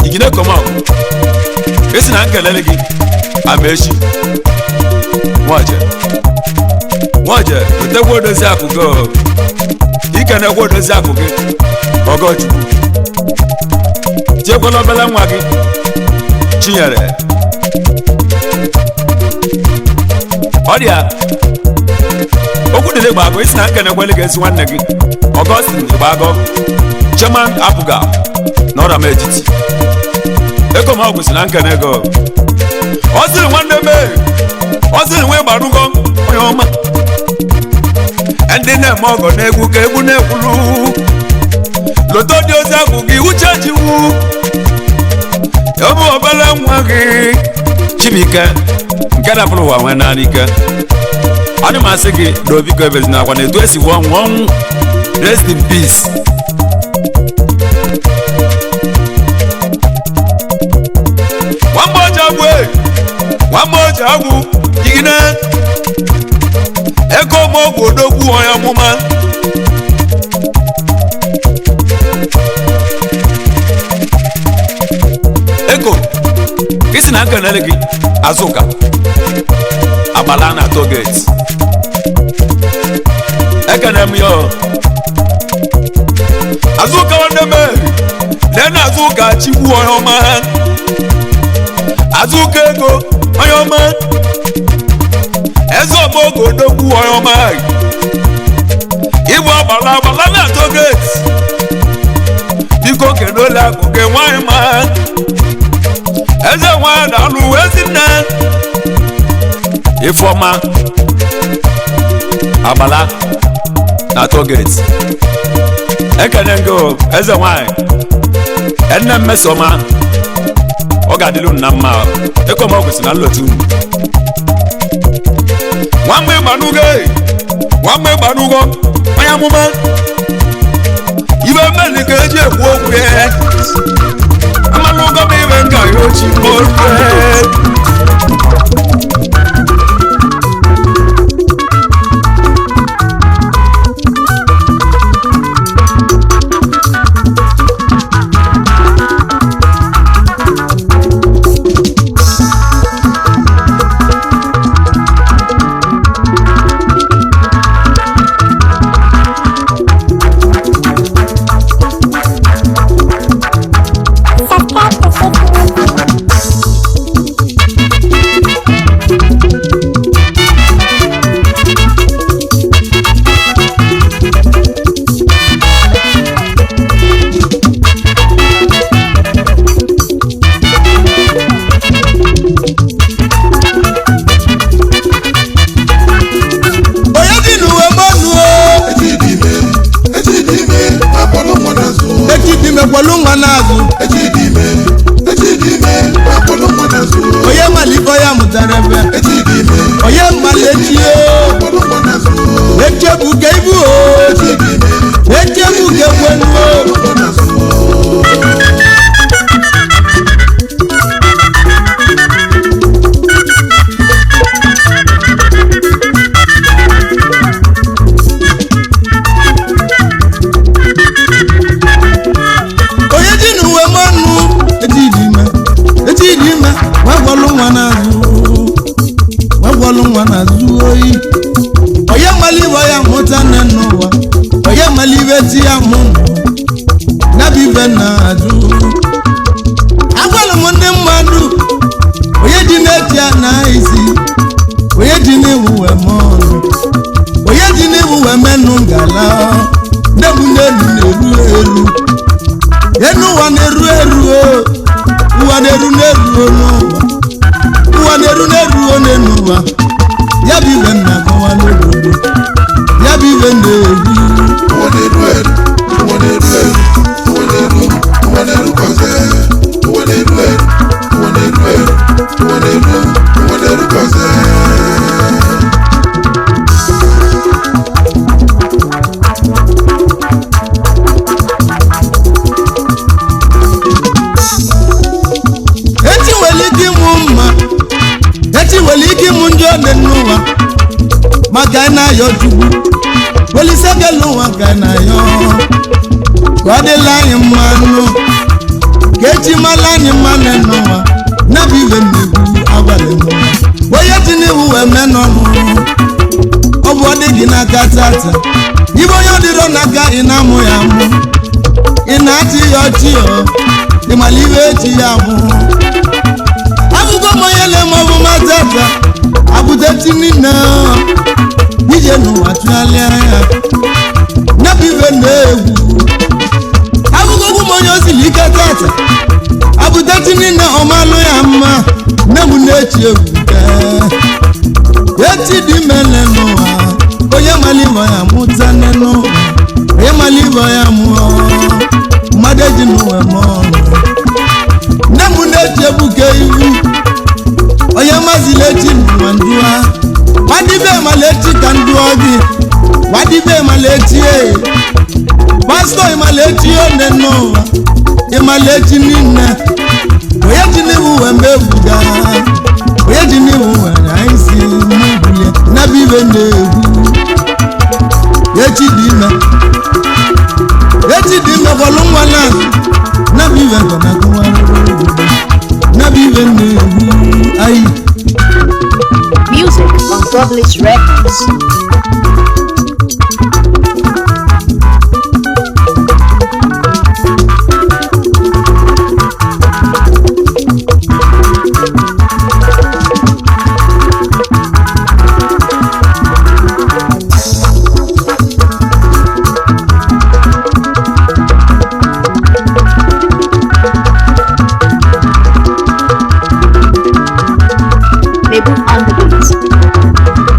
Igine komọgụ esi na nkelele gị Amaechi nwaje nwaje wetekwa odozi akụ gị ikenekwa odozi akụ gị Ọgọchukwu jekwala obele nwa gị Chinyere ọ dị ya okwu dịrị Igbago isi na nkenekwele gị ezi nwanne gị Ọgọstin Igbago Chairman Apụga na ọrama etiti Ekomọgwụ si na nkene ego ọ sịrị nwanne m ọ sịrị nwa ịgbarugo onye ọma ndị na-eme ọgọ na-egwu ka egwu na-ekwulu loto dị ozi agwụ gị uche jiwu ọ bụ obele nwa gị Chibuike nke dapụrụ ụwa nwee naanị ike ana m asị gị na obiko ebezina akwa na etu esi gwụọ ọnwụ ọnwụ rest in peace. Nwamba oji agwụ nwamba oji agwụ jigide ego ọgwụ odogwu onye amụma ego isi na nkenele gị Azụka agbala na toget ekene m yo Azụka nwanne m lee na Azụka chikwu onye ọma Azụka ego onye ọma eze ọma oge odogwu onye ọma ịbụ agbala agbala na toget biko kedu ole akụ gị nwanyị ma eze nwanyị na-alụ ezinne Ifeọma agbala na toget ekene gị eze nwanyị enne mmesoma ọ ga-adịlu na mma Ekomọgwụ si na nlotu nwamgbe ịgbanugo nwamgbe ịgbanugo onye amụma ibe mmeli ka eji ekwu okwu ya amalụgo m ibe nka ya ochi ofe. Subscribe to Symphony TV. Onye dị n'uwe mọnụ o. Echidime kwọlụ nwa n'azụ. Onye malife ya mụtara ebe. Onye mmalị echi o. Echebuke ibu o. Echebuke kwenu o. Onye dị n'uwe mọnụ. Echidime echidime nwa nwa n'azụ. Nwa nwa n'azụ oyi. Onye mmalị ibe ya mụta nne n'ụwa. Onye mmalị ibe ti ya mụ nabi ibe na-azụ. Agwalụ m ndị mmadụ onye ji na-eti ya na isi onye ji n'iwu wee mụọ ọnụ onye ji n'iwu wee menụ ngala nne m n'elu na-eru one n'ụwa maka ị na-ayọ Chukwu Olise kelu ụwa ka ị na-ayọ ka ọ dịla anyị mma nụ ka echi mala anyị mma n'ụwa nabụ ibe nnegwu abalị n'ụwa onye ji n'iwu wee mee n'ọnụ ọ bụ ọ dị gị n'aka tata ibe onye ọ dịrọ n'aka ị na-amụ ya amụ ị na-achị ya ọchị o ị mara ibe echi ya amụ abụgo m onye na-eme ọmụma tata abụta chi niile ije n'ụwa tụgharịa ya nyabụ ibe na-egwu abụgo m onye osiri ike tata abụta chi niile ọmalụ ya mma nne m na-echi egwu echi dị mele n'ụwa onye mara ibe ya mụta n'ụwa onye mara ibe ya mụọ mmadụ eji n'ụwa mụọ ọnụ nne m na-echi ebuka iwu onye mazila echi n'ụwa ndụa nwadịbe mala echi ka ndụọ gị nwadịbe mala echi e pastọ ịmala echi one n'ụwa ịmala echi niile onye ji n'iwu wee megbuga onye ji n'iwu wee na isi n'ubulie n'ebe ibe na-egwu echi dị ime echi dị ime kwalụ nwa na n'ebe ibe nọ na kụwa n'ebe ibe na-egwu ayi. Music on Publish Records. Nebu on the beat.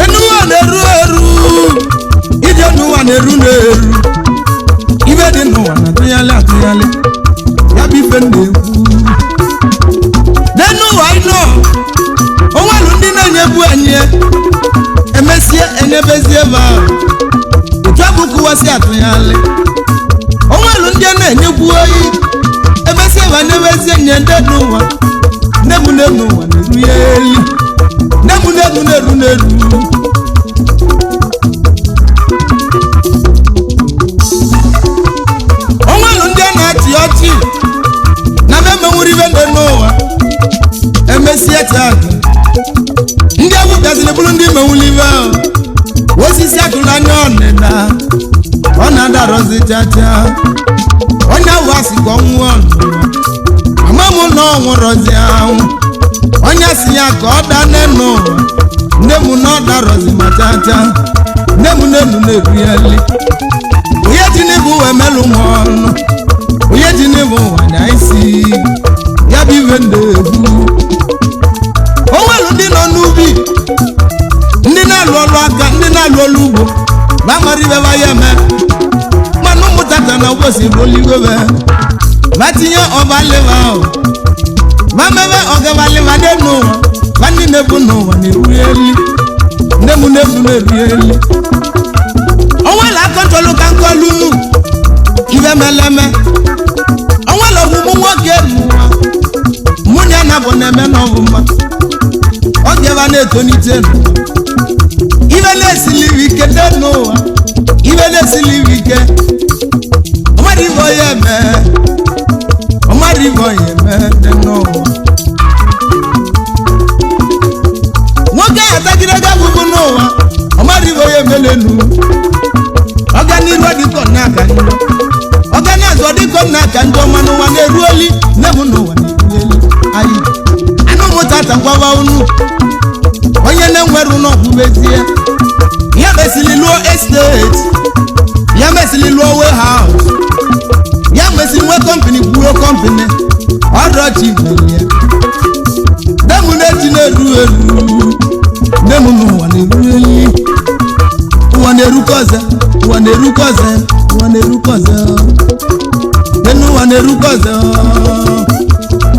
Enuwa na-eru eru ije n'ụwa na-eru na-eru ibe dị n'ụwa na-atụghalị atụghalị ya bụ ife m na-ekwu n'enu ụwa ịnọ onwelu ndị na-enyebu enye emesie enyebezie ebe ahụ otu abụkụwa si atụghalị onwelu ndị a na-enyekwu oyi emesie ebe enyebezie nye ndị n'ụwa nne m n'enu ụwa na-eru ya elu nne m n'enu na-eru n'elu onwelu ndị a na-achị ọchị na m emenwuru ibe ndị n'ụwa emesie tata ndị egwu bịaziri bụrụ ndị menwuru ibe ahụ osisi akụrụ anya ọnịna ọ na-adarọzi chacha onye ahụ asị ka ọ nwụọ n'ụwa ama m na ọ nwụrọzi anwụ onye si ya ka ọ daa n'enu ụwa nne m na ọ darọzi ma chacha nne m n'enu na-erieli onye ji n'ibu wee melụ m ọnụ onye ji n'ibu ụwa nya isi ya bụ iwe na-egwu o nwelu ndị nọ n'ubi ndị na-alụ ọlụ aka ndị na-alụ ọlụ ugbo ma mara ibe ba ya eme mana ụmụtata na ụbọchị bụ oligobe ma tinye ọbalịba ahụ ma mebe ọgabalịba dị n'ụwa ma ndị na-ebu n'ụwa na-eru elu nne m na-ebu na-eru elu onwela akọchọlụ ka nkọlu unu ibe meleme onwela ọgwụgwụ nwoke n'ụwa mụ na ya na-abụ na-eme n'ọbụma ọ gaba na-etonite n'ụwa ibe na-esili ike dị n'ụwa ibe na-esili ike ọmara ibe onye eme ọmara ibe onye eme dị n'ụwa nwoke ahụ atagide gị agwụgwụ n'ụwa ọmara ibe onye emelenu ọganiru ọdịkọ n'aka ndị ọganazụ ọdịkọ n'aka ndị ọma n'ụwa na-eru oli nne m n'ụwa na-eru eli ayi anụ m tata ngwawa unu onye na-enwere ụlọ ọgwụbezie ya mesịrị lụọ esteti ya mesịrị lụọ warehouse ya mesịrị nwee kọmpini kwuo kọmpini ọdọchi melie nne m na-eji na-eru eru nne m n'ụwa na-eru eli ụwa na-erukọze ụwa na-erukọze ụwa na-erukọze nne ụwa na-erukọze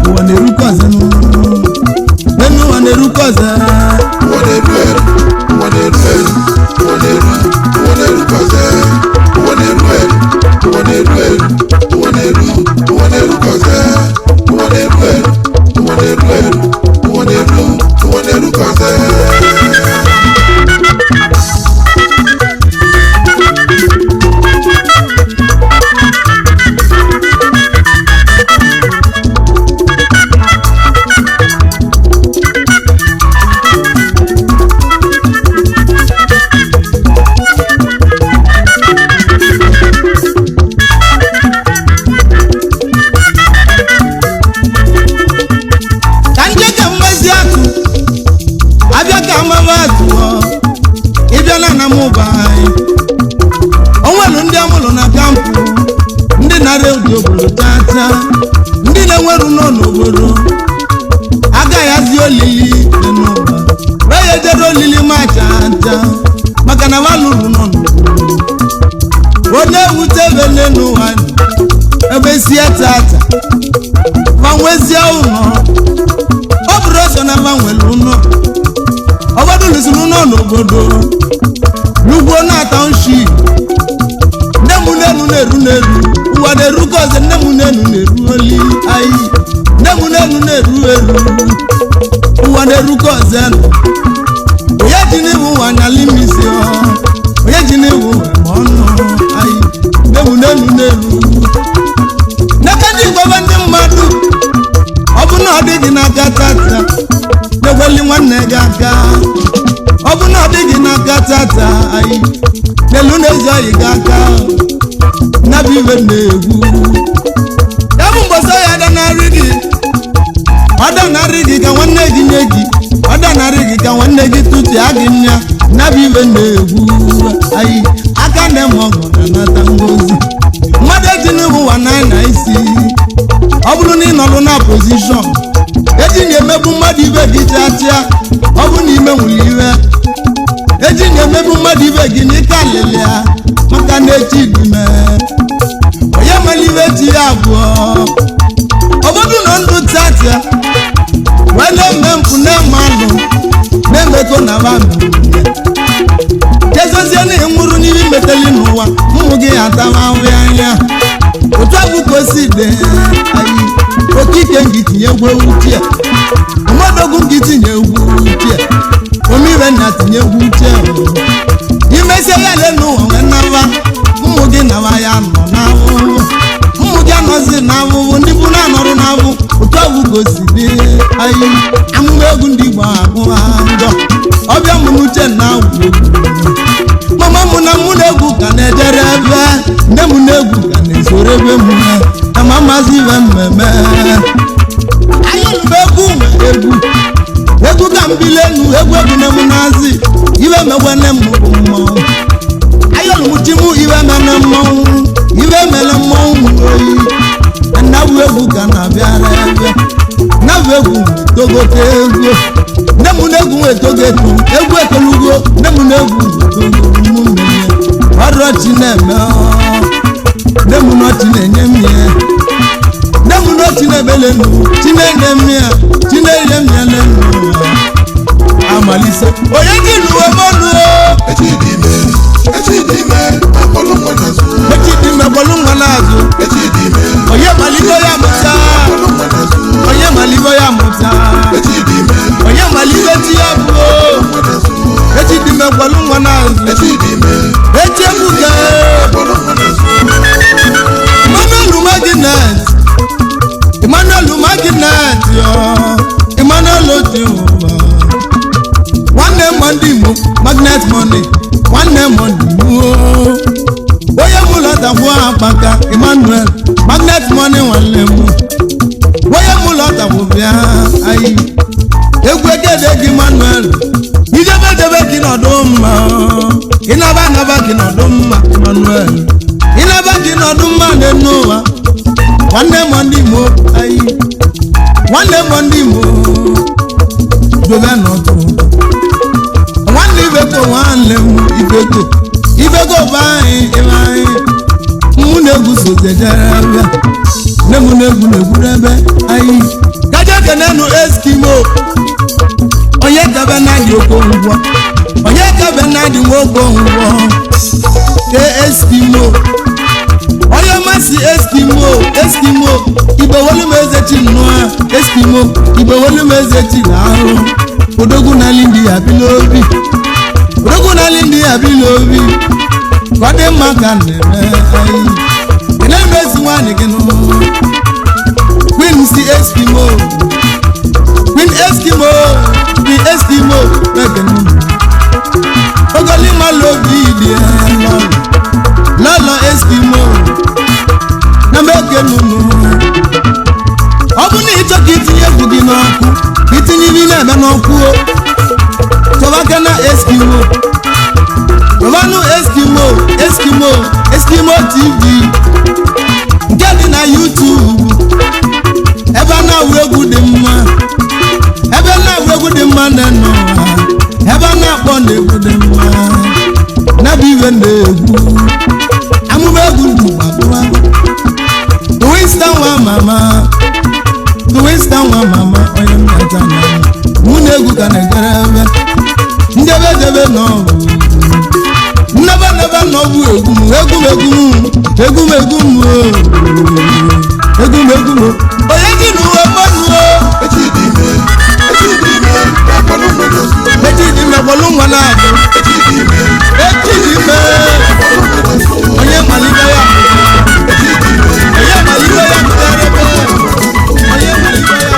ụwa na-erukọze nne ụwa na-erukọze ụwa na-eru eru ụwa na-eru eru ụwa na-eru ụwa na-erukọze ụwa na-eru eru ụwa na-eru eru ụwa na-eru ụwa na-erukọze ụwa na-eru eru ụwa na-eru Ịbịa na anamụba anyị, onwelu ndị amụlụ na kampụ, ndị nara ụdị obodo tata, ndị na-enweru nọ n'obodo agaghị azị olili dị n'ụwa wee ya ejere olili ma chata maka na valụrụ nọ n'obodo. Onye ewute ebe n'ụwa ebe sie tata vanwezie ụlọ, ọ bụrụ ọsọ na vanwere ụlọ ọgbadụlụsiri ụlọ n'obodo n'ugbo na township. Nne m n'enu na-eru n'elu ụwa na-eru ka ọzọ, nne m n'enu na-eru oli ayi, nne m n'enu na-eru eru ụwa na-eru ka ọzọ nọ. Onye ji n'iwu ụwa nyala imisi ọ, onye ji n'iwu ụwa ma ọnụ ayi, nne m n'enu na-eru n'aka ndị gwaba ndị mmadụ. Ọ bụ na ọ dịghị n'aka tata, na-egweli nwanne gị aka. Ọ bụ na ọ dịghị n'aka tata ayi, n'elu n'ezi oyi gị aka nabụ iwe na-egwu ya bụ mgbọsọ ya danarị gị, ọ danarị gị ka nwanne gị nye gị, ọ danarị gị ka nwanne gị tụtụa gị nya nabụ iwe na-egwu ayi. Aka na-eme ọgụ na-anata ngozi mmadụ eji n'ihu ụwa na isi. Ọ bụrụ na ị nọrụ na pozishọn eji na-emegbu mmadụ ibe gị chịachịa, ọ bụ na ime nwere iwe eji na-emegbu mmadụ ibe gị n'ike alịlị ya maka na echi dime onye nwere iwe chi ya abụọ. Obodo na ndụ tatịa wee na-eme mpụ na-eme alụ na-emekọ na jezozie na ịnwụrụ n'ihe imeteli n'ụwa, ụmụ gị atama ahụ ya anya. Otu abụ ka o si dị anyị okike ngị tinye egwu uche, ọmọdogwu ngị tinye egwu uche, omibe nna tinye egwu uche. Imesie ya le n'ụwa nwee naba ụmụ gị naba ya nọ n'ahụhụ, ụmụ gị anọzi n'ahụhụ, ndị bụ na-anọrụ n'ahụ. Otu abụ ka o si dị anyị amụma egwu ndị Igbo agụ ha njọ ọbịa mụ n'uche na agwụ mama mụ na mụ na-egwu ka na-ejere ebe nne m na-egwu ka na-esoro ebe m na mamazi ibe mmemme ayọlụba egwu nwe egwu egwu ka mbilenu egwu egwu na m na-azị ibe megwene m bụ mmọnwụ ayọlụmchi mụ ibe mene mmọnwụ ibe mele mmọnwụ oyi nnabụ egwu ka na-abịara ebe nnabụ egwu togote egwu nne m na-egwu nwe togo eto egwu etolugo nne m na-egwu togo mụ mmemme ọrụ ọchị na-eme nne m n'ọchị na-enye m ya nne m n'ọchị na-ebelenu chinenye m ya chinenye m ya lenu amalise onye ji luwe mọnụ. Echi dị ime, echi dị ime, akpọlụ nwa n'azụ. Echi dị ime kpọlụ nwa n'azụ. Echi dị ime, onye maligo ya mụta, akpọlụ nwa n'azụ. Onye maligo ya mụta, Echi dị ime, onye maligo ti ya bụ. nwa n'azụ. Echi dị ime kpọlụ nwa n'azụ. Echi dị ime, echi ebuka. Akpọlụ nwa n'azụ. Emmanuel Magnet, Emmanuel Magnet yo, Emmanuel Otiuba. Nwanne m ndị Igbo Magnet money, nwanne m ndị Igbo. Onye mụ lọtakwu akpaka Emmanuel Magnet money nwanne m. Onye mụ lọtakwu bịa ayi. Egwu egede gị Emmanuel, ijebe debe gị nọdụ mma, ịnaba naba gị nọdụ mma Emmanuel. Ịnaba gị nọdụ mma n'enu ụwa. Nwanne m ndị Igbo ayi, nwanne m ndị Igbo dobe n'ọtụ. Nwanne Ibeko nwanne m Ibeko, Ibeko bụ anyị ebe anyị. Mụ na-egwu sozejere ebe, nne m na-egwu na-egwuru ebe anyị. Kaja kenenu Eskimo, onye kabe na dị Okonkwo, onye kabe na dị nwa Okonkwo. Ke Eskimo, onye masị Eskimo, Eskimo, Igbo wolu m eze chi nnụa, Eskimo, Igbo wolu m eze chi na-ahụ. Odogwu na ndị ya bi n'obi, odogwu na ndị ya bi n'obi, ka ọ dị mma ka na-eme anyị. Ị na-eme ezi nwaanyị gị nụ. Queen si Eskimo, Queen Eskimo, Queen Eskimo, mege nụ. Ogolima lobi dị lọlọ, lọlọ Eskimo, na mege nụnụ. Ọ bụ na ịchọ ka itinye egwu gị n'ọkụ, itinye ibe ị na-eme n'ọkụ o. Chọba aka na Eskimo. TV nke dị na YouTube ebe a na-awụ egwu dị mma ebe a na-awụ egwu dị mma na-ene ụwa ebe a na-akpọ na egwu dị mma na-abụ iwe na-egwu amụma egwu ndị gbagbuwa Twista nwa mama Twista nwa mama onye mmecha na mụ na egwu ka na-ejere ebe ndebe debe n'ọbụ nnebe nnebe n'ọbụ egwu m egwu m egwu m egwu m egwu m oo. Egwu m egwu m onye ji n'uwe mmanụ o Echi dị ime, echi dị ime, akpọrọ nwa n'azụ. Echi dị ime kpọlụ nwa na-azụ. Echi dị ime, Echi dị ime akpọrọ nwa n'azụ. Onye malite ya Echi dị ime, onye malite ya mụtara ebe onye malite ya.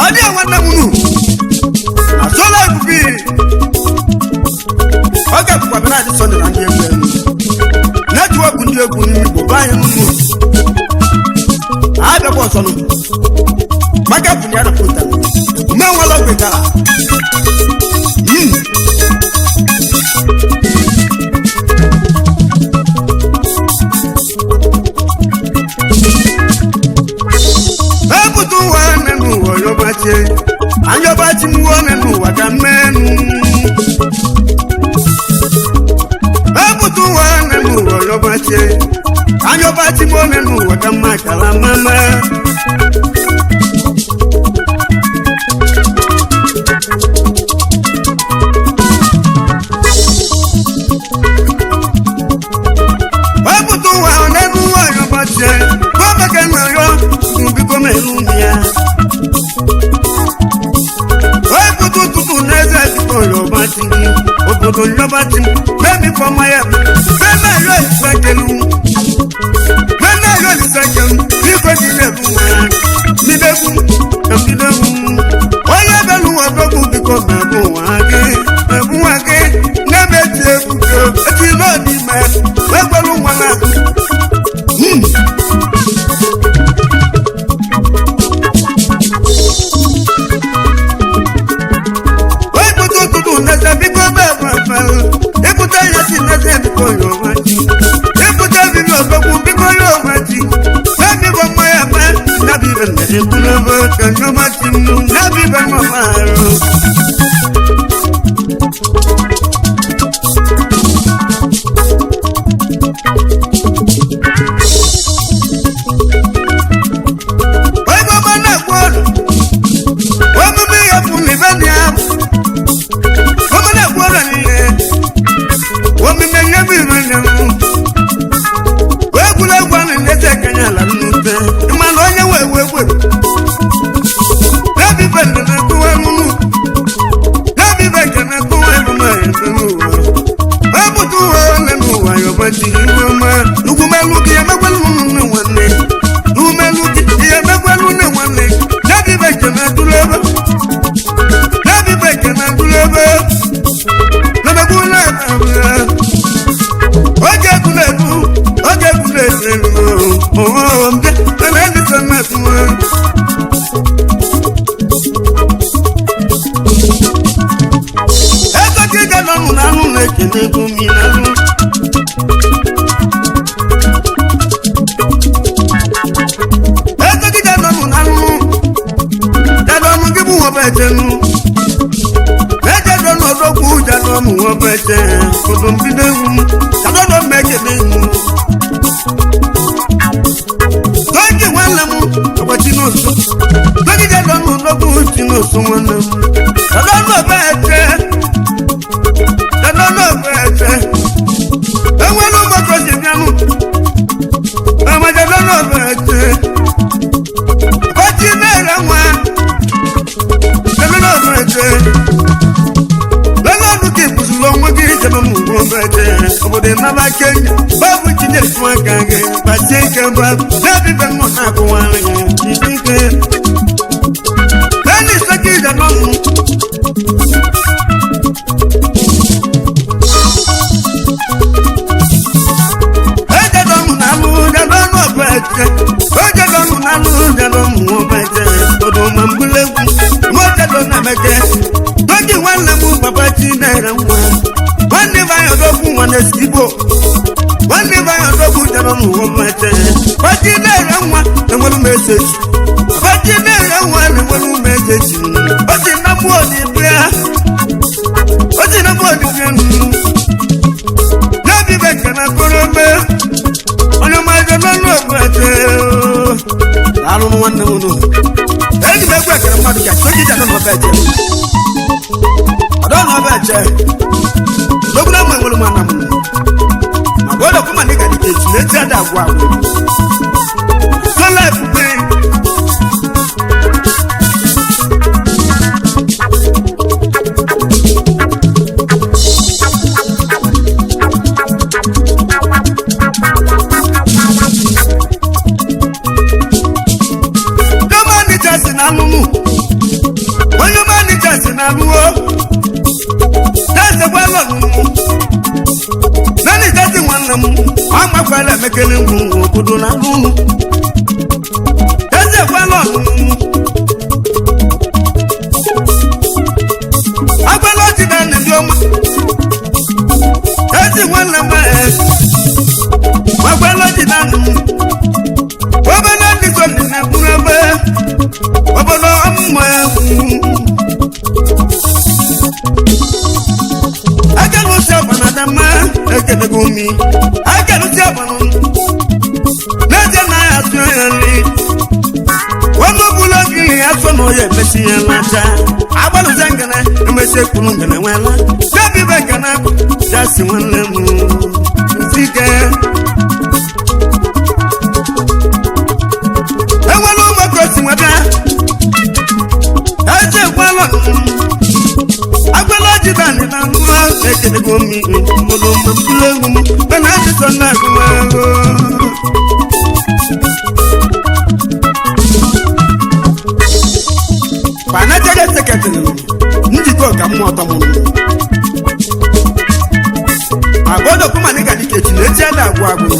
Ọ dị nwanne m unu azụla ebube ọ ga-ebukwa bịa na-adị sọnde na ndị egwu elu netiwọkụ ndị egwu n'ime Igbo be anyị nnu abịakwa ọzọ nụ maka bụ ya na pụta ume nwala ogwetara. Ebutu ụwa nenu ụwa yọbachi anyọbachi mụọ nenu ụwa ka mmenu. Ebutu ụwa nenu ụwa yọbachi anyọbachi mụọ nenu ụwa ka mma kala mama. Ebutu ụwa nenu ụwa yọbachi kọ́mẹ́kẹ́ nà yọ biko mẹ́nu ya. Ebutu tutu n'eze biko yọba ti mi obodo yọba ti mi mẹ́mi fọmọ yẹ mẹ́mẹ́ yọ ìsẹ́kẹ̀lú mẹ́mẹ́ yọ ìsẹ́kẹ̀lú biko ti yẹ fún wa mídẹ́kù mídẹ́kù onye bẹ́lu wà dọ́kù biko mẹ́bù wà gé mẹ́bù wà gé n'ebe ti ebuko eti lọ́ọ̀dì mẹ́ wẹ́gbẹ́lu wọn náà. Ebute ụtụtụ nleta biko bee ebute ya si nleta biko yọba ji ebute bibi ọgbọgwụ biko yọba ji ebibo mmanya ma nabibe na-ekwulobe ka yọba ji mụ nabibe mama arụ. Onye ọma na-ekwu ọdụ omume ya bụ ibe na ya omume na-ekwu ọdụ niile omume nye bụ ibe na m egwuregwu ahụ na-eze kenya ala nnute mana onye nwe ewu egwu ebibe na-ekụwa emume ebibe nke na-ekụwa emume ebe n'ụwa ebute ụwa ole n'ụwa yọba ji iwe ọma ugwumelu gị emekwelu nne nwanne umelu gị ihe emekwelu nne nwanne n'ebibe nke na-atụrụ ebe n'ebibe nke na-atụrụ ebe n'emegbu na-eme oge egwuregwu oge egwuregwu ooo mbe mana elisa mmetụwa. Ego ka ị ga nọ na anụ na-ekene ego mi na anụ. Ego ka ị ga nọ na anụ jadọ mụ gị bụ nwa echenu. Ejadọ n'ọdọkwu jadọ mụ nwa eche kodo mbido egwu m jadọ dọ m ekene egwu. Togi nwanne m agbachi n'ụsọ. Togi jadọ n'ọdọkwu chi n'ụsọ nwanne m. Jadọ n'ọba eche jadọ n'ọba eche. Enwere ụgbọkọ si bịanụ. Ama jadọ n'ọba eche. Ọchị na-ere nwa. Jadọ n'ọba eche. Lọ́lọ́dún kì í kùsùn onwe gị jebe m ugbo mbeje obodo naba Kenya babụ chinye fún aka gị gbasie ike ba n'ebibe mmụ na-akụwarị gị jide ike. Lẹ́yìn ìsẹ́kì ìdáná mu. Ejadọ̀mù n'alụ jadọ̀nù ọ̀bẹ ẹ̀jẹ̀. Ejadọ̀mù n'alụ jadọ̀mù ọ̀bẹ ẹ̀jẹ̀. Ọdún ma mbúlẹ̀kù. Mọ́jadọ̀ nà mẹ́jẹ. Tókì nwanne m papa chi na-ere nwa. Nwanne m anyị ọdọgwu nwa na-esi igbo. Nwanne m anyị ọdọgwu jadọ̀mù ọ̀bẹ ẹ̀jẹ̀. Papa na-ere nwa na-enwere m ese echi. Papa na-ere nwa na-enwere m ese echi. O si na mmụọ dị bịa. O si na mmụọ dị bịa nụ. N'obi bekee na korobe. Onye ọma jadọ̀nù ọ̀bẹ ẹ̀jẹ̀. Alụ nwanne m nụ. Eji m egwu ekere mmadụ ka soji jadọ̀nù ọ̀bẹ ẹ̀jẹ̀. Ọ̀dọ́ na ọbẹ̀ ẹ̀jẹ̀. Lógún náà mọ̀ ìwọlé mu ànàmù. Màgbọ́dọ̀ kó mà ní gàdí kejì létí àdá àgọ́ àgọ́. Sọlá ìfúnpẹ́. Onye manager si n'alụmụ. Onye manager si n'alụwo. Na-esekwa lọnụ. Naanị jesi nwanne m, ọ makwala emekele ngwụ obodo na alụmụ. Esekwa lọnụ. Agbala ọchị na ndị ọma. Ezi nwanne m ee. Agbala ọchị na ndụ. Obere ndị so ndị na-ekwuru ebe. Obodo ọmụmụ egwu. Akelusi ọbana dama ekelego mi. Akelusi ọbana n'eje na ya asụ ya nri. Wọ́n búlọ́ kiri asọ na ọya emesi ya n'aja. Agbalụsa ngene emesi ekwuru ngene nwela. Debi be ngene jasi nwanne m nsike. Enwere ụmụaka osi nweta. Eje ekwela agbala jidani na nwa ekelego mi mụrụ mụrụ egwu m mana adịsọ na agụmagụ. Financial secretary njikọ ka mmụọ ọtọ mụrụ. Agbọdọ kụma ní gàdí kejì n'echi ada agwụ agwụ.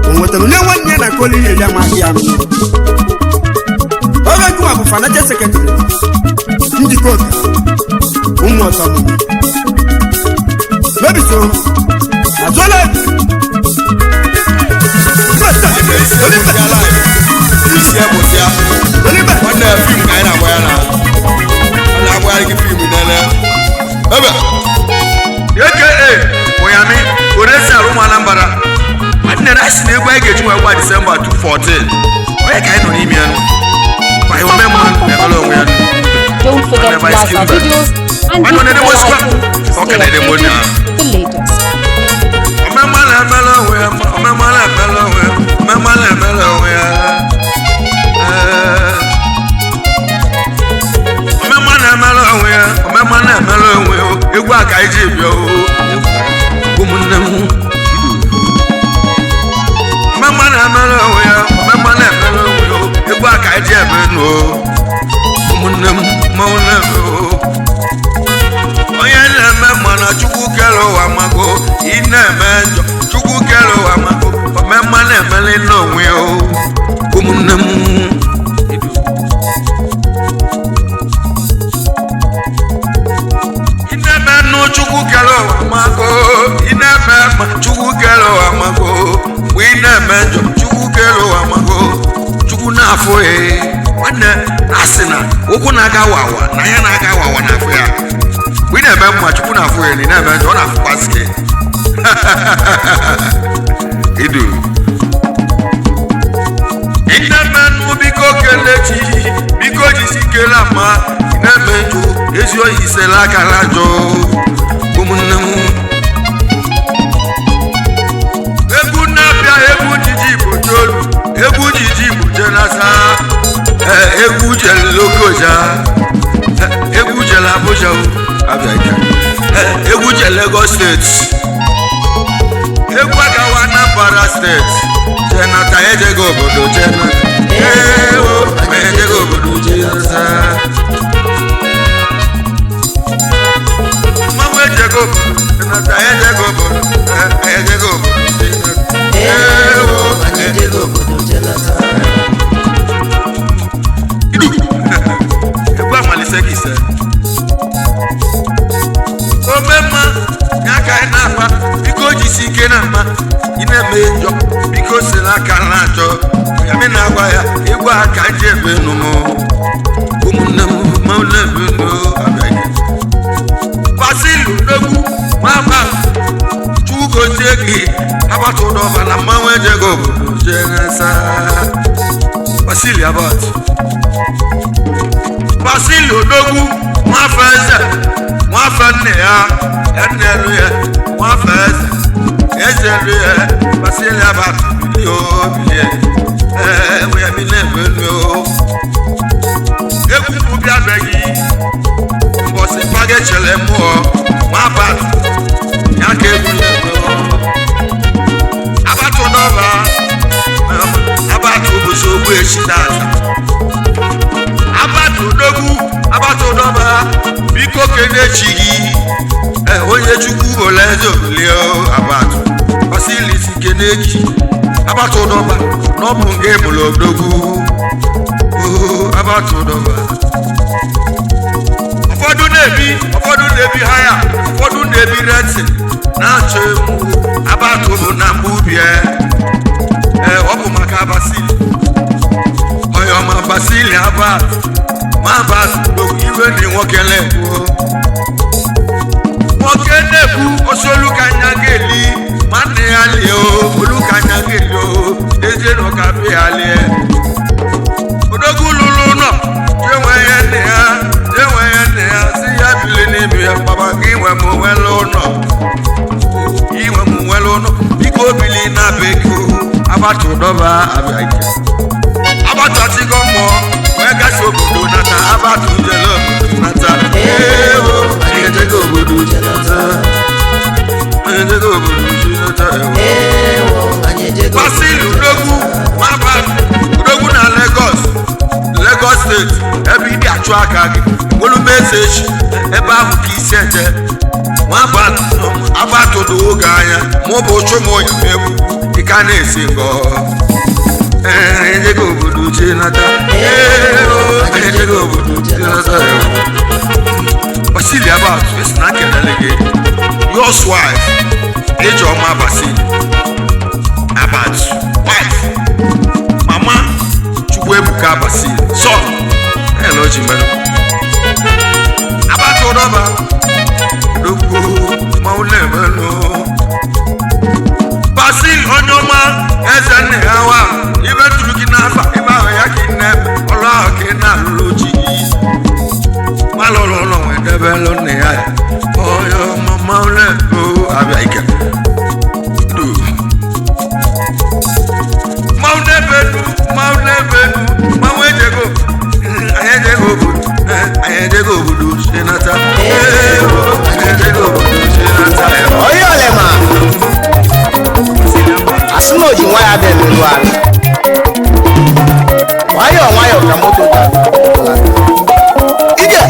O nwetara onye nwanne ya na koli ihe ya ma ahịa anụ. Oge gụwa bụ financial secretary njikọ ka ụmụ ọtọ mụrụ. N'obi so, azụla Isi ya bụ ya. Nwanne fim ka anyị na-agba ya na. Ọ na-agbagharị gị fim nene. Ebe. Aka Oyami Oresi Arụ ụmụ Anambra. Nwanne na asị na egwu anyị ga-eji nwe gwa Disemba 214. Onye ka anyị nọ n'ime ya nụ? Ma ihe ome mma na-emere onwe ya nụ. Don't forget to like our videos and hit the bell icon to stay updated with the latest. Omemma na-emere onwe ya, omemma na-emere onwe ya, omemma na-emere onwe ya. Ee. Omemma na-emere onwe ya, omemma na-emere onwe ya. Egwu a ka anyị ji bịa oo. Ụmụnne m. Omemma na-emere onwe ya, omemma na-emere onwe ya. Egwu a ka anyị ji eme nụ oo. Ụmụnne m, mmanwụ na-eme oo. Onye na-eme mana Chukwu kere ụwa mago, ị na-eme njọ Chukwu kere ụwa mago, omemma na-emeli n'onwe ya o. Ụmụnne m. Ị na-eme nnu Chukwu kere ụwa mago, ị na-eme mma Chukwu kere ụwa mago, mgbe ị na-eme njọ Chukwu kere ụwa mago, Chukwu na-afụ ya. Nwanne asị na ụkwụ na-aga wawa na ya na-aga wawa na-afụ ya. Mgbe ị na-eme mma Chukwu na-afụ ya na ị na-eme njọ ọ na-afụkwasị gị. Idu. Ị na-eme nnu biko kelechi biko jisi kele ama ị na-eme njọ ezi oyi isela akara njọ ụmụnne m. Egwu na-abịa egwu jiji Igbo jolu egwu jiji Igbo jenasa egwu jele Lokoja egwu jele Abuja o abịa ike egwu jele Lagos steeti egwu agawa Anambra steeti jenata ejego obodo jenata. Mmanwụ ejego obodo, anyị ejego obodo, anyị ejego obodo. Ewo, anyị ejego obodo jelata. Egwu amalise gị ise. Ome mma, ya ka anyị na-akpa, biko jisi ike na mma, ị na-eme njọ, biko si n'aka na-achọ. Ya mi na-agwa ya, egwu a ka ji ebe nụ m. Ụmụnne m, ma unu ebe nụ abịaghị. Basilu Odogwu, nwamba, Chukwu gozie gị, agbata ụdọba na mmanwụ ejego obodo jee n'asa. Basili Abat. Basili Odogwu, nwafọ eze, nwafọ nne ya, nne elu ya, nwafọ eze, eze elu ya, Basili Abat, bilie o, bilie. Ee, nwe ya mi na-eme elu o. Egwu mbụ bịabeghị, mbọsị paga echere mmụọ, nwa Abat, ya ka egwu na-eme o. Abat ụdọba, Abat ụbọchị ogbu echi tata. Abat Odogwu, Abat ụdọba, biko kene chi gị. Onye Chukwu ole eze obilie o, Abat. Basili si kene chi. Abat ụdọba, na ọ bụ nke bụrụ Odogwu. Oo, Abat ụdọba. Ụfọdụ na-ebi, ụfọdụ na-ebi haya, ụfọdụ na-ebi renti, na-achọ ewu. Abat bụ na mgbe ubi ee, ọ bụ maka Basili. Onye ọma Basili Abat, ma Abat Odogwu iwe dị nwoke na-ekwu. Nwoke na-ekwu osi olu ka anya ga-eli, ma nne ya lie o, olu ka anya ga-eli o, ezie na ụka bịa ya lie. Odogwu lụrụ ụlọ, jee nwee ya nne ya, jee nwee ya nne ya, si ya bili n'ime ya, papa gị nwe m nwere ụlọ. Inwe m nwere ụlọ, biko bili na be gị o, Abat ụdọba abịa ike. Abat achịgo mmụọ wee gasi obodo nata, Abat jere obodo nata. Ewo, anyị ejego obodo nata. Anyị ejego obodo nata. Ewo, anyị ejego Basili Odogwu, Abat Odogwu na Lagos, Lagos steeti, ebe ịdị achụ aka gị, olu m eze echi, ebe ahụ ka isi eje. Nwa Abat, Abat Odogwu oge anya, mụ bụ ụchụ m onye m egwu, ị ka na-esi ngọ. Ee, ejego obodo jee nata. Ee, o, ejego obodo jee nata. Basili Abat, esi na nkelele gị. Yours wife, Ijeọma Basili Abat, wife, Mama Chukwuebuka Basili, son, hello Jimeno. Abat ụdọba, Odogwu, mmanwụ na-emenụ. Basili onye ọma, eze nne ya wa, ibe tụrụ gị n'afa, ibe ahụ ya ka ị na-eme, ọrụ ahụ ka ị na-alụrụ chi gị. Malụrụ ụlọ nwee debelụ nne ya. Onye ọma mmanwụ na-eme abịa ike. Du. Mmanwụ na-ebe nu, mmanwụ na-ebe nu, mmanwụ ejego, anyị ejego obodo, anyị ejego obodo si nata. Ee, anyị ejego obodo si nata. Onye olema asị na o ji nwa ya bịa emerụ arụ nwayọọ nwayọọ ka moto ji ije.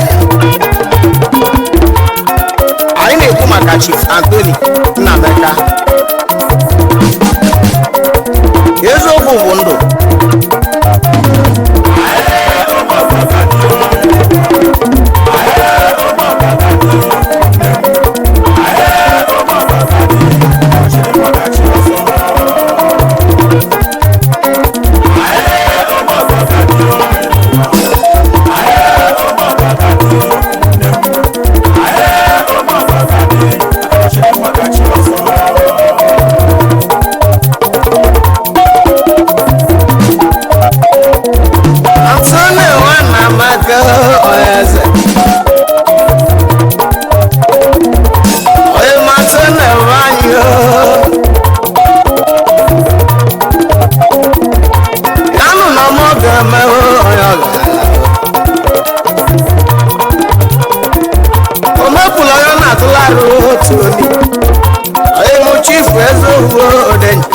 Anyị na-ekwu maka Chief Anthony Nnameka. Eziokwu bụ ndụ. Anthony Nwanamaka Eze. Onye Anthony nwanyị o. Yanụ na mụ ga-eme onye ọ ga-ala. O mepụrụ onye ọ na-atụla arụ otu onye. Onye mụ chifu eziokwu odenye.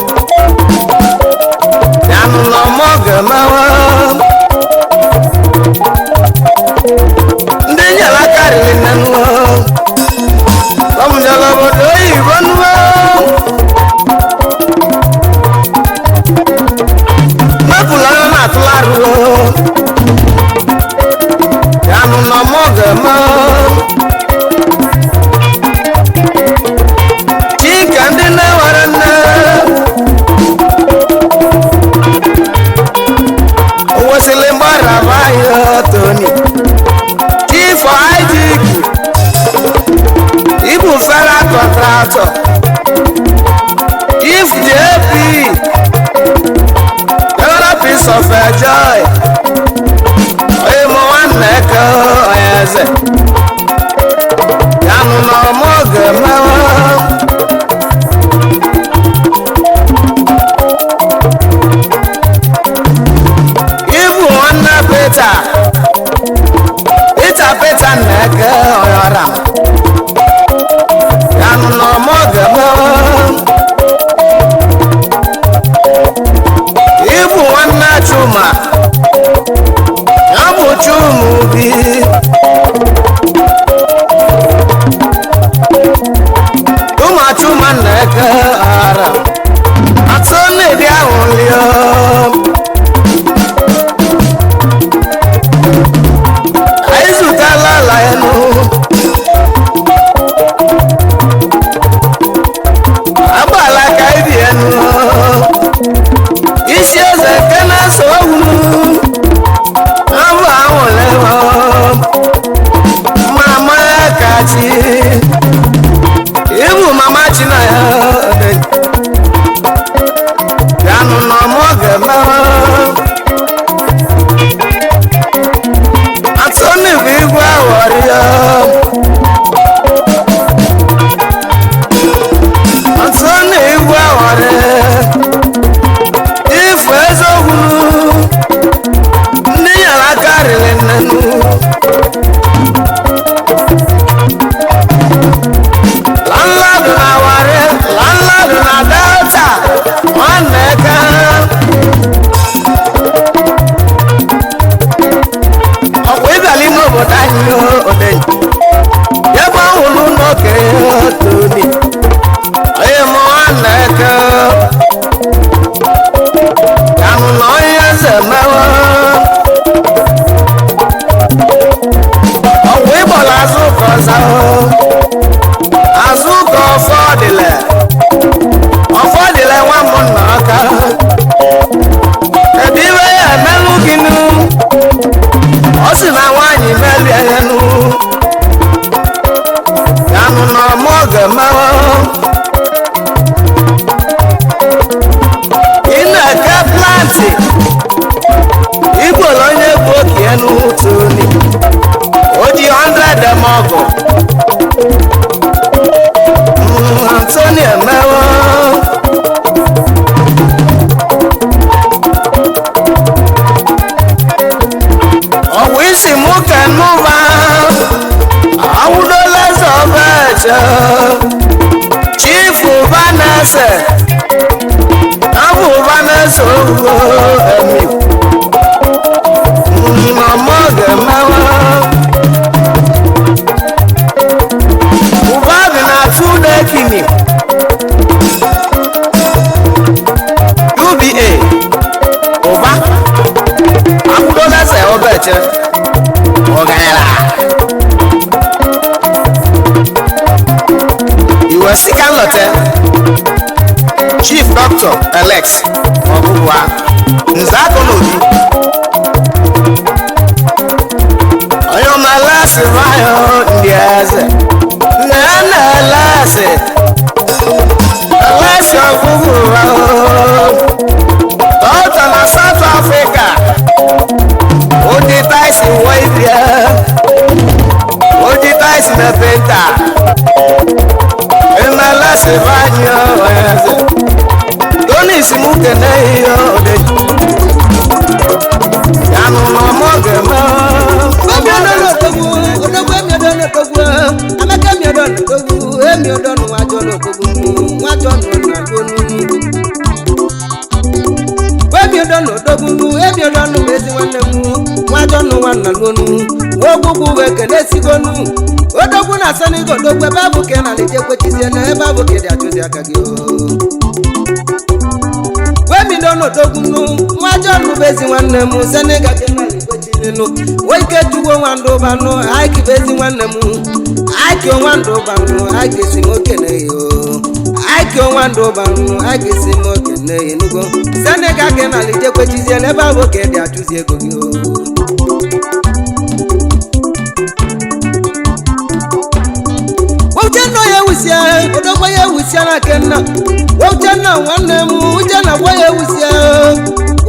Yanụ na mụ ga-emewe. of Joy. Onye mụ nwanne ka onye eze. Ya nụ na ọmụ ga-emewe. Ibu nwanne Peter. Peter Peter na-eke onye ọra. Ya nụ na ọmụ ga-emewe. Ibu nwanne Chuma. Ya bụ Chuma Obi. Chuma Chuma na-eke ara. Atụ na-ebi ahụ lio. Anyị zụtala ala elu. Agbala ka anyị bi elu. Isi eze nke na-eso owu. Abụ anwụlewo. Mama kachi. Ibu mama Chinaya. Ya nụ na ọmụ ga-emewe. Atoni bụ igwe awọrịọ. Atoni igwe awọrị. Ifu eziokwu. Ndị nyere aka rịrị nnenu. Landlord na Warri, landlord na Delta, nwanne ka. Ọkwa ịbịala ime obodo anyị odenyi. Ebe ọhụrụ n'oke toni. Onye mụ nwanne ka. Ya nụ na onye eze mewe. Ọkwa ịgbọla azụ ka ọza. Azụ ka ọfọ dịlẹ. Ọfọ dịlẹ nwa m nna aka. Kedu iwe ya emelụ gị nụ? Ọ sị na nwaanyị melie ya nụ. Ya nụ na ọmụ ga-emewe. Ị na-eke plantị. Igboro onye bụ okenye n'otu ni. O ji 100 em ọgụ. Anthony emewo. Ọwụ isi mụ ka nụba. Awụdola eze ọba eche. Chief Ụbanese. Abụ Ụbanese owuwo emi. Mama ga-emewe. Ụba bi na Tudekini. UBA. Ụba. Akwụdola eze ọba eche. Ọgaranya. Iwe sika nlọte. Chief Dr. Alex Ọgụgwa. Nze akọ n'obi. Onye ọma lasị nwayọ ndị eze. Nne na lasị. Lasị ọgwụgwụ ụra. Dọkịta na South Africa. Odi taisi wọ ibia. Odi taisi na penta. Eme lasị nwayọ eze. Tony si mụ kene ihe ode. Ya nụ na ọmụ ga-eme. Amaka miodo n'odogwu, emiodo n'wajọ n'odogwu, nwajọ n'odogwu. Wemiodo n'odogwu, emiodo n'ezi nwanne m, nwajọ n'nwanna n'onu. Ogbugbu wee kene sigonu. Odogwu na asanigo odogwu ebe abụ ka ị na-alite kwechizie na ebe abụ ka ị dị achụzi aka gị o. Wemido n'odogwu nụ, nwajọ n'ubezi nwanne m, seniga ka ị na-alite wike chukwu nwandụ banụ aiki bụ ezi nwanne m aiki nwandụ banụ aiki si m okene yo aiki nwandụ banụ aiki si m okene enugo senegal ka ị na-alite kwechizie n'ebe ahụ ka ị dị achụzi ego gị o. Uchenna ya ewusia, odogbo ya ewusia na kenna. Uchenna nwanne m, Uchenna gwa ya ewusia.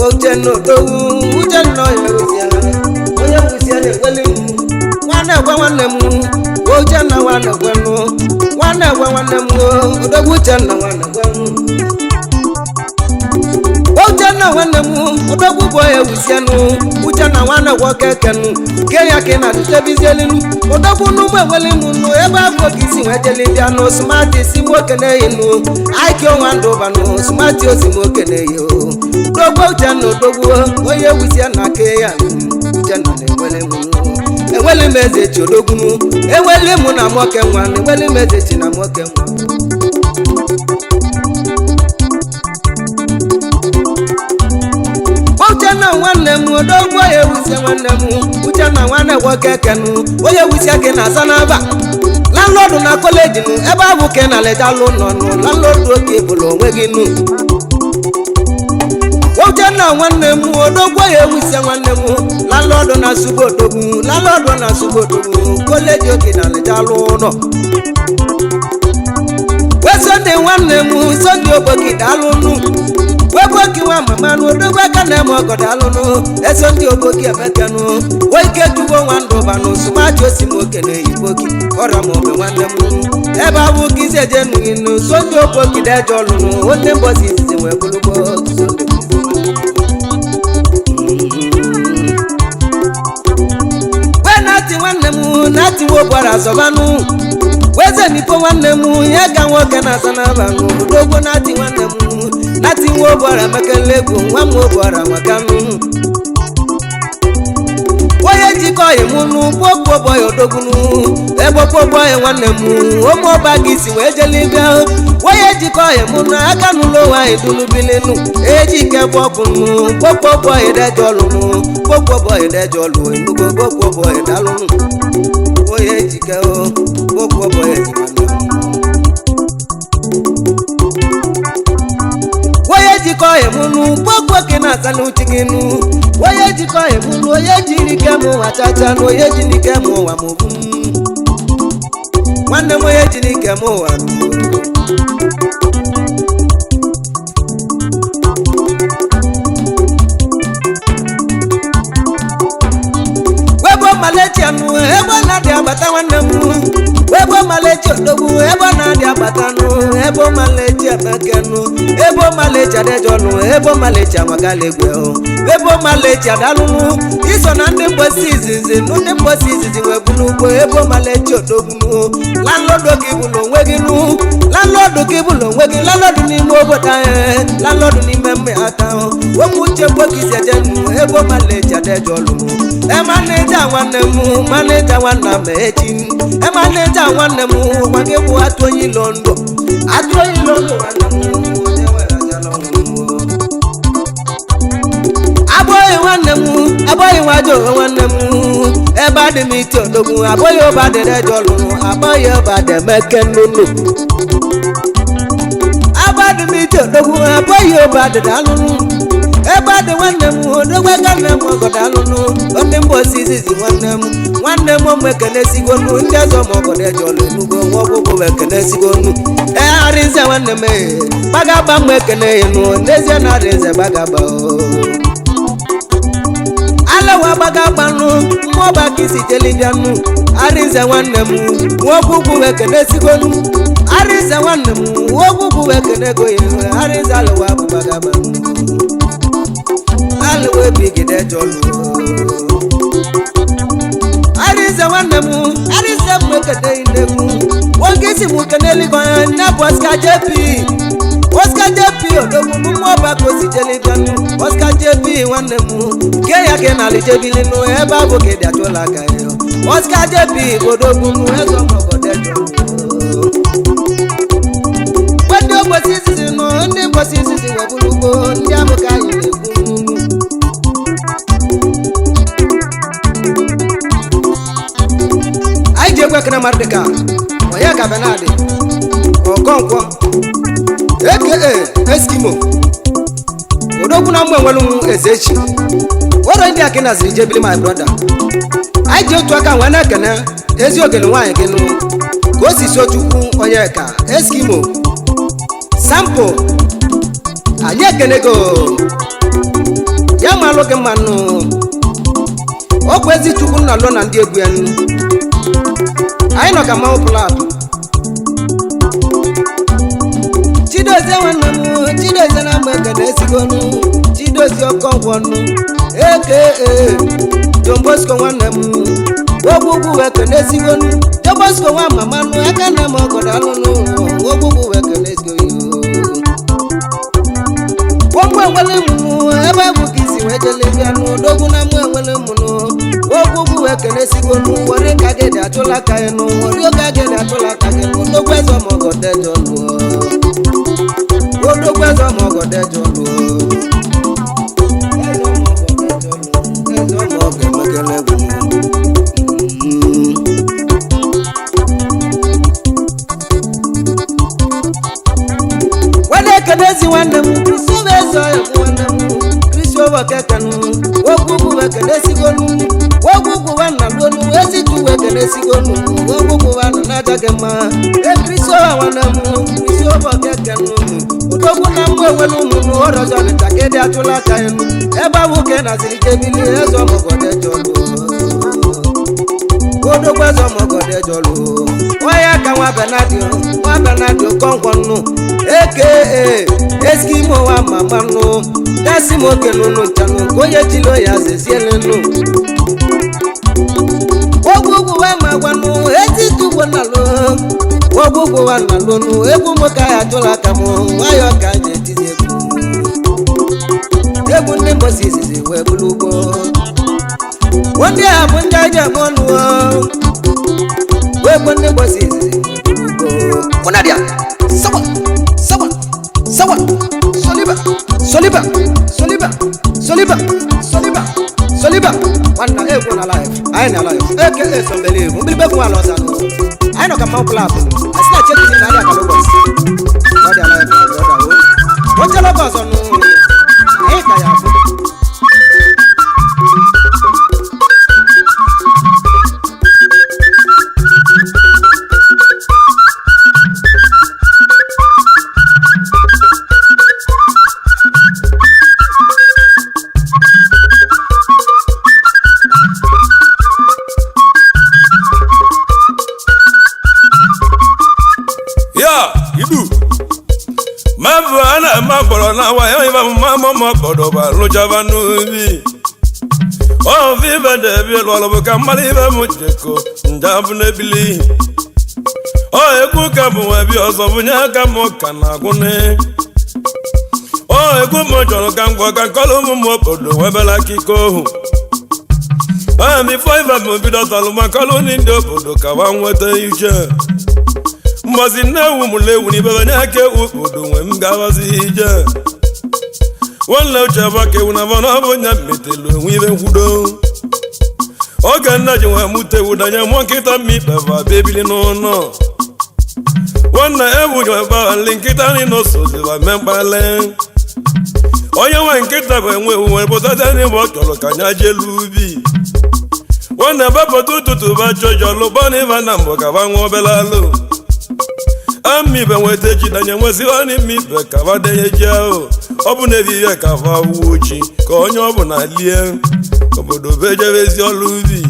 Uchenna odogwu Uchenna onye wusiela onye wusiela eweli m nwanne gwa nwanne m Uchenna nwanne gwenụ nwanne gwa nwanne m odogwu Uchenna nwanne gwenụ Uchenna nwanne m odogwu bụ onye wusienụ Uchenna nwanne gwoke kenụ ke ya ka ị na-atụtebizielinu odogwu n'ụmụ eweli m nụ ebe afọ ka isi wee jeli bịa nụ sumati si m oke na-eyi nụ aiki onwa ndụ banụ sumati osi m oke na-eyi o odogwu Uchenna odogwu onye wusie na aka ya Uchenna na-eweli m eweli m eze chi odogwu eweli m na nwoke nwa na eweli m eze chi na nwoke nwa Uchenna nwanne m odogwu onye wusie nwanne m Uchenna nwanne nwoke kenụ onye wusie gị na-asa n'aba landlọdụ na kọleji nụ ebe ahụ ka ị na-lejalụ nọ nụ landlọdụ oge bụrụ onwe gị nụ Uchenna nwanne m odogwu onye wusie nwanne m landlọdụ na sugbo odogwu landlọdụ na sugbo odogwu kọleji oge na-lejalụ ụlọ wee Sunday nwanne m Sunday ogbogi daalụnụ weboki nwa mama nụ odogwu aka na-eme ọgọ daalụnụ eso ndị oboki emekenụ woike tugbo nwa ndụ banụ sụmachi osi m oke na eyiboki ọrịa m obe nwanne m ebe abụ ka isi eje nụghịnụ so ndị oboki deje ọlụnụ onye mbọsi izizi wee bụrụgbo wee na-ati nwanne m na-ati nwa ogbara azọbanụ weze nipo nwanne m ya ga nwoke na-asa n'abanụ odogwu na-ati nwanne m nati nwa ogbara mekele egwu nwa m ogbara makanụ onye jikọ imụnụ kpokpobọya odogbunu egbokpobọya nwanne m ụmụọba gị si wee jelibịa onye jikọ imụnụ aka n'ụlọ nwaanyị dulubilinu ejike gbọkụnụ kpokpobọya dejọlụnụ kpokpobọya dejọlụ enugo kpokpobọya dalụnụ onye jike kpokpobọya jikọ onye jikọ emunu gbogbo gị na-asa n'uche gị nụ onye jikọ emunu onye jiri ike m ụwa chacha nụ onye jiri ike m ụwa m ogbu nwanne m onye jiri ike m ụwa webo malechi anụ ebe ọ na-adị agbata nwanne m webo malechi odogwu ebe ọ na-adị agbata nụ ebe malechi emekenụ ebe malechi adejọnụ ebe malechi amagalegwe ebe malechi adalụnụ iso na ndị mgbosi izizi nụ ndị mgbosi izizi wee bụ n'ugbo ebe malechi odogwu landlọdụ gị bụlụ onwe gị nụ landlọdụ gị bụlụ onwe gị landlọdụ n'ime obodo anyị landlọdụ n'ime mma aka okwu uche mgbokizi eje nụ ebe malechi adejọlụ emaneja nwanne m maneja nwanna m echi emaneja nwanne m gwa gị bụ atụ onye ilo ndụ atụ onye ilo ndụ nwanne m onye were ajala ọnwụ abụghị nwanne m abụghị nwajo nwanne m ebe adị m ite odogwu abụghị ụba dịrị ejọlụ abụghị ụba dị emeke nnụnụ abadị m ite odogwu abụghị ụba dịrị alụnụ ebe adị nwanne m odogwu aka nne m ọgọdọ alụnụ ndị mba osi izizi nwanne m nwanne m ụmụ ekene sigonu ndị ọzọ ma ọgọdọ ejọlụ enugo nwa ọgwụgwụ m ekene sigonu ee arịnze nwanne m ee gbagagba m ekene enu n'ezie na arịnze gbagagba o alawa gbagagbanụ mmụọba ka isi jelibianụ arịnze nwanne m nwaogwugwu ekene sigonu arịnze nwanne m nwaogwugwu ekene goye arịnze alụwa bụ gbagagbanụ alụwa ebigide jọlụ arịnze nwanne m arịnze m ekene ine m nwoke isi m keneligo nne bụ Oscar JP Oscar JP odogwu mmụọba ka o si jelibianụ Oscar JP nwanne m ke ya ka ị na-alịjebilinu ebe abụ ka ị bịatụla aka ya Oscar JP odogwu ezọmọgọdejọ ndị ogbosi izizi nụ ndị mgbosi izizi wee bụrụ ugbo ndị ahụ ka anyị na-ekwu anyị ji egwu ekene mmadụ dịka onye ka benadị Okonkwo aka Eskimo odogwu na mmụ enwelu m ezechi ụlọ ndị a ka ị naziri jebili my brother anyị ji otu aka wee na-ekene ezi ogele nwaanyị gị nụ ka o si so chukwu onye ka Eskimo sampo anyị ekenego. dịlụ gị mmanụ ọkwa ezi chukwu nna lụọ na ndị egwu ya nụ anyị nọ ka mmanwụ pụlapụ. Chidozie nwanne m, Chidozie na mgbe ekene esigonu Chidozie ọkọngwọnụ eke Don Bosco nwanne m ogbugbu wee kene esigonu Don Bosco nwa mama nụ aka nne m ọgọdọ alụnụ ogbugbu wee kene esigo wọ́n enwele mụnụ ebe bụ ka isi wee jele bịa nụ odogwu na mụ enwele mụnụ ogwugwu ekele sigonu were ka gị dị atụla aka gị nụ were oge gị dị atụla aka gị nụ odogwu eze ọmọgọdejọ lụọ odogwu eze ọmọgọdejọ lụọ eze ọmọgọ emekele egwu. Wede ekene ezi nwanne m kristofa eze ọya bụ nwanne m kristofa kekenu ogwugwu ekene sigonu ogwugwu nwanna lonu ezituwu ekene sigonu ogwugwu nwanna na-aja gị mma e kristofa nwanne m kristofa kekenu odogwu na mmụ enwere ụmụnụ ọrọzọ nịta ka ịdị atụla aka elu ebe ahụ ka naziri jebili eze ọmọgọdejọlụ odogwu eze ọmọgọdejọlụ ọya ka nwa benadi nwa benadi kọngwọnụ eke eskimo wa mama nụ dasi m oke nụnụ nchanụ ka onye chilo ya zeziele nụ ogwugwu wa ma gwanụ etitugbo nalụ ogwugwu wa nalụnụ egwu m ka ya tụla aka m nwayọ ka ji etizi egwu egwu ndị mbosi izizi wee bụrụ ugbo ndị a bụ ndị aja agba ọnụ egwu ndị mbosi izizi wee bụrụ ugbo ụnadịa sawa sawa sawa soliba soliba soliba soliba soliba soliba nwanna egwu na live anyị na live eke esombele egwu mgbịrịgba egwu ala ọzọ anụ anyị nọ ka mmanwụ klap asị na chekiri na adị akala ụbọchị ọ dị alive na brọda o ochelọba ọzọ nụ anyị ka ya afụ. Ya idu mabu ana ma bọrọ na wa ya iba ma mọ mọ bọdọ ba lụjaba n'ubi ọ fi ibe debi lụọlụ bụ ka mmadụ ibe m jeko njabụ n'ebili ọ egwu ka bụ nwa bi ọzọ bụ nye aka m ka na-agwụ ne ọ egwu m chọrọ ka ngwa ka nkọlụ ụmụ m obodo nwebela akụkọ ohu ọ mifọ ibe m bido tọlụ ma kọlụ ndị obodo ka wa nweta iche mgbazi nne-ewu m lewu n'ibebe onye aka ewu obodo nwe m gabazi ije nwanne uche bụ ka ewu na bọ na ọ bụ nya metelu enwe ibe nkwudo oge nna ji nwe mụta ewu danye mụọ nkịta mma ikpe ba bịa ebili n'ụlọ nwanne ewu ji gbara nli nkịta nri n'osoziba mee mkpali onye nwe nkịta bụ enwe ewu nwere pụtata n'ime ọ chọrọ ka anya jelu ubi nwanne bapụta ụtụtụ ba chọjọ lụbọ na ịba na mbụ ka ba nwa obere alụ amibe nweta ji danye nwezi ọnụ imibe ka ba denye ji ahụ ọ bụ na ebe ihe ka fa wuo ji ka onye ọ bụla lie obodo be ejebezi ọlụ ubi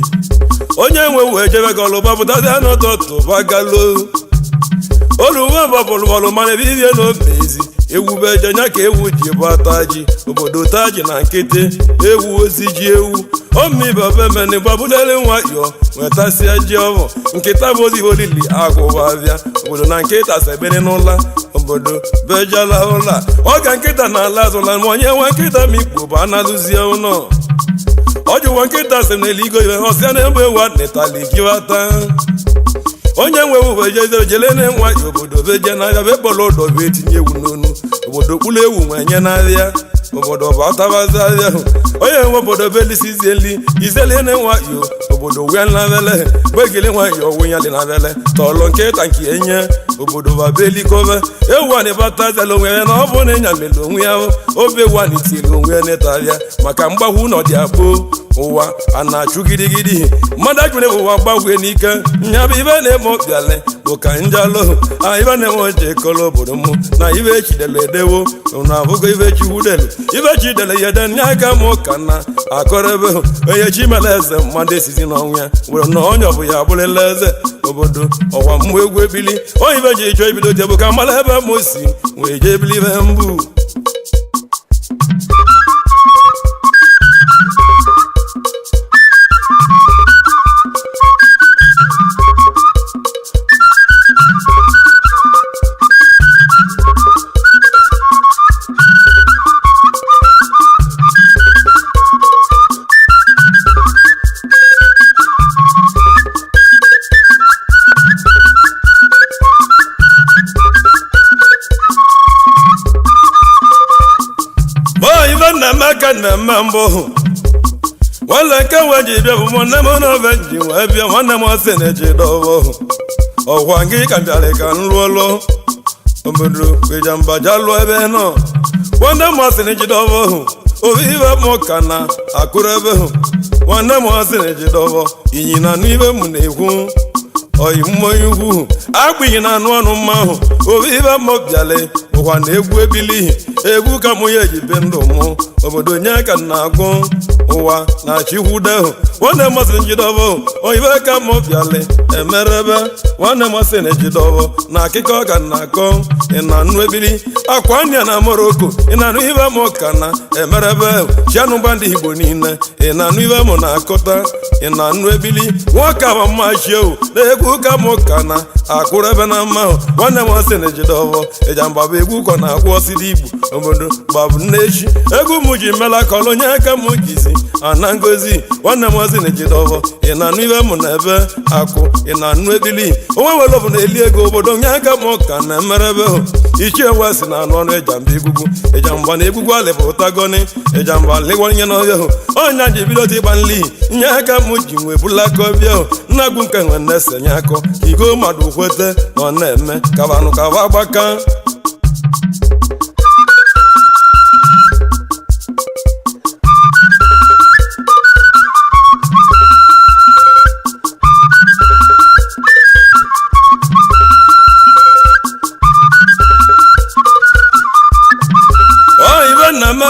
onye nwe wee jebe ka ọlụ gbapụtazi n'ụtụtụ bagalo olu nwe bọbụlụ bọlụ mana ebe ihe na obe ezi ewu be eje nya ka ewu ji bụ ata ji obodo taa ji na nkịtị ewu ozi ji ewu omibe obemeni gbabudere nwayọọ nwetasịa ji ọbụ nkịta bụ ozigbo olili agwụba bịa obodo na nkịta sebere n'ụla obodo bejala ụla ọga nkịta na-ala azụla ma onye nwe nkịta ma ikpo bụ analụzie ụlọ ọ jụwa nkịta sị na eligo ibe ọsịa na ebe ewu netali jiwata onye nwe ewu ejeze jele na nwa obodo beje n'ahịa be kpọrọ ụdọ bụ etinye ewu n'onu obodo kpụrụ ewu nwe nye n'ahịa obodo bụ atabazi ahịa ahụ onye nwe obodo belisizie nli izele na nwayọ obodo wee nabele gbegele nwayọ wụ ya dị nabele tọlọ nkịta nke enye obodo babelikove ewu anyị batazela onwe ya na ọ bụ na ịnya mere onwe ya obe ewu anyị tiri onwe ya n'ịtabịa maka mgbagwu na ọdị akpo Ụwa a na-achụ gidigidi mmadụ ajụrụ ụwa gbagwe n'ike nya bụ ibe na-eme obialị bụ ka njalụ a ibe na-eme oche kọrọ obodo m na ibe echidele edewo na abụgo ibe chiwudelu ibe chidele ya ede nya aka m ka na akọrọ ebe onye chi mere eze mmadụ esizi n'ọnwụ ya were na onye ọ bụ ya abụrịla eze obodo ọwa mmụọ egwu ebili onye ibe ji chọọ ibido jebụ ka mara ebe m si wee jee ebili ibe mbụ. Ka nna mbụ nwanne nke nwe ji bịa bụ nwanne m n'ofe ji wee bịa nwanne m ọsị na-eji dọbọ ọkwa gị ka bịara ka m lụọ obodo ijamba ja lụọ ebe nọ nwanne m ọsị na-eji dọbọ obi ibe m ka na akụrụ ebe nwanne m ọsị na-eji dọbọ inyi na anụ ibe m na-ekwu oyi mmanya ukwu agbịghị na anụ ọnụ mma ahụ obi ibe m bịala ụkwa na egwu ebilihi egwu ka mụ ya ejibe ndụ mụ obodo nye ka m na-agụ ụwa na chikwudehu nwanne m sị njidọbọ oyibe ka mụ bịalị emerebe nwanne m sị na ejidọbọ na akịkọ ka m na-akọ ị na-anụ ebili akwa anya na moroko ị na-anụ ibe m ka na emerebe chianụgba ndị igbo niile ị na-anụ ibe m na-akụta ị na-anụ ebili nwoke abụ mma chiewu na egwu ka mụ ka na akụrụ ebe na mma ahụ nwanne m sị na ejidọbọ ịjamba bụ egwu kọ na-akwụ ọsịdị igbo obodo gbabụ nne echi egwu m ji mela kọlụ nye aka m jizi ana ngozi nwanne m ozi na ejidọbọ ị na-anụ ibe m na ebe akụ ị na-anụ ebili onwe nwere ọbụ na-eli ego obodo nye aka m ka na emerebe hụ ichie nwe si na anụ ọnụ ịjamba egwugwu ịjamba na egwugwu alịbụ ụtagoni ịjamba lịgwanye n'ọhịa hụ ọnya ji bido ịgba nli nye aka m ji nwee bụla aka ọbịa hụ nnagwu nke nwe na-esenye akọ ka igo mmadụ kwete na ọ na-eme kabanụ kaba agbaka.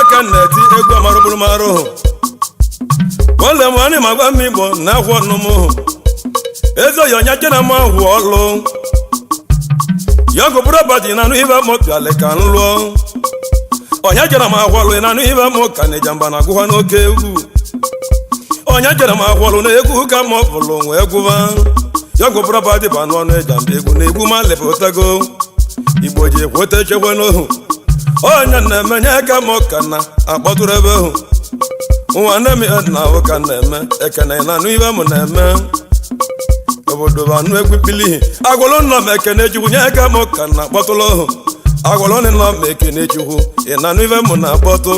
Ka na-eti egwu amarụbụrụ m arụ wale m anyị ma gwa m igbo na akwụ ọnụ m eze oyi ọnya jena m ahụ ọlụ ya ọgụ bụrụ abaji na anụ ibe m bịalị ka m lụọ ọnya jere m ahụ ọlụ na anụ ibe m ka na ijamba na agụwa n'oke egwu ọnya jere m ahụ ọlụ na egwu ka m bụrụ nwee gwụba ya ọgụ bụrụ abaji bụ anụ ọnụ ijamba egwu na egwu ma lepụtago igbo ji ekweta echekwe n'ohu onye na-eme nye aka m ka na akpọtụrụ ebe hụ nwanne m na ahụ ka na-eme ekene na anụ ibe m na-eme obodo bụ anụ egwu mkpili agwụlụ nọ m ekene chukwu nye aka m ka na akpọtụrụ ohu agwụlụ nọ m ekene chukwu ị na anụ ibe m na-akpọtụ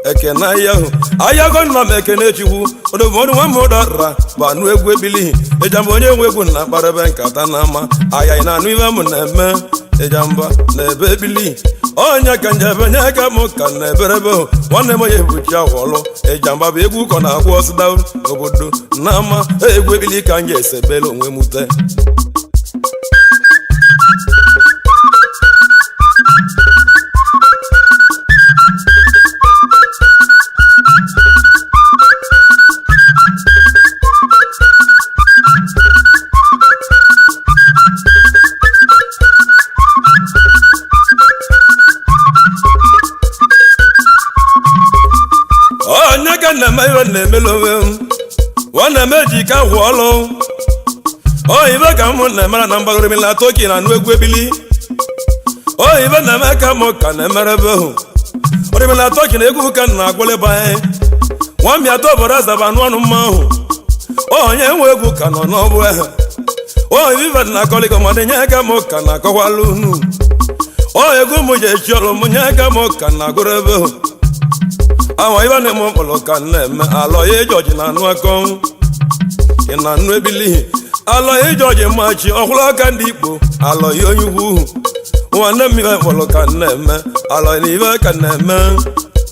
ekene ahịa ahụ ahịago nọ m ekene chukwu odobodụ nwa m ụdara bụ anụ egwu ebilihi ịjamba onye nwe egwu na akparebe nkata na ama ahịa ị na anụ ibe m na-eme ịjamba na ebe ebili onye ka njebe nye aka m ka na eberebe hụ nwanne m onye buchi ahụọlụ ịjamba bụ egwu kọ na-akwụ ọsịda obodo na ama egwu ebili ka m ga-esebere onwe m ute. Onye ka na-eme iwe na-emela onwe m nwanne m eji ka hụ ọlụ oyibe ka m na-emere na mgbagoro na toki na anụ egwu ebili oyibe na-eme ka m ka na-emerebe hụ orimila toki na egwu ka m na-agwụlịba anyị nwamịa toboro azaba anụ ọnụ mma ahụ onye nwe egwu ka nọ n'ọbụ ahụ oyibe na akọlịkọ madị nye aka m ka na-akọwala unu o egwu m ji echi ọlụ m nye aka m ka na-agụrụ ebe hụ àwọn ibà ni mo mọ̀lọ́ ka nà-eme alọ ya ịjọji na anụ akọ ị na anụ ebili alọ ya ịjọji machi ọkwụrụ aka ndị igbo alọ ya onye ugwu nwanne m ibe mọ̀lọ́ ka nna-eme alọ na ibe ka na-eme.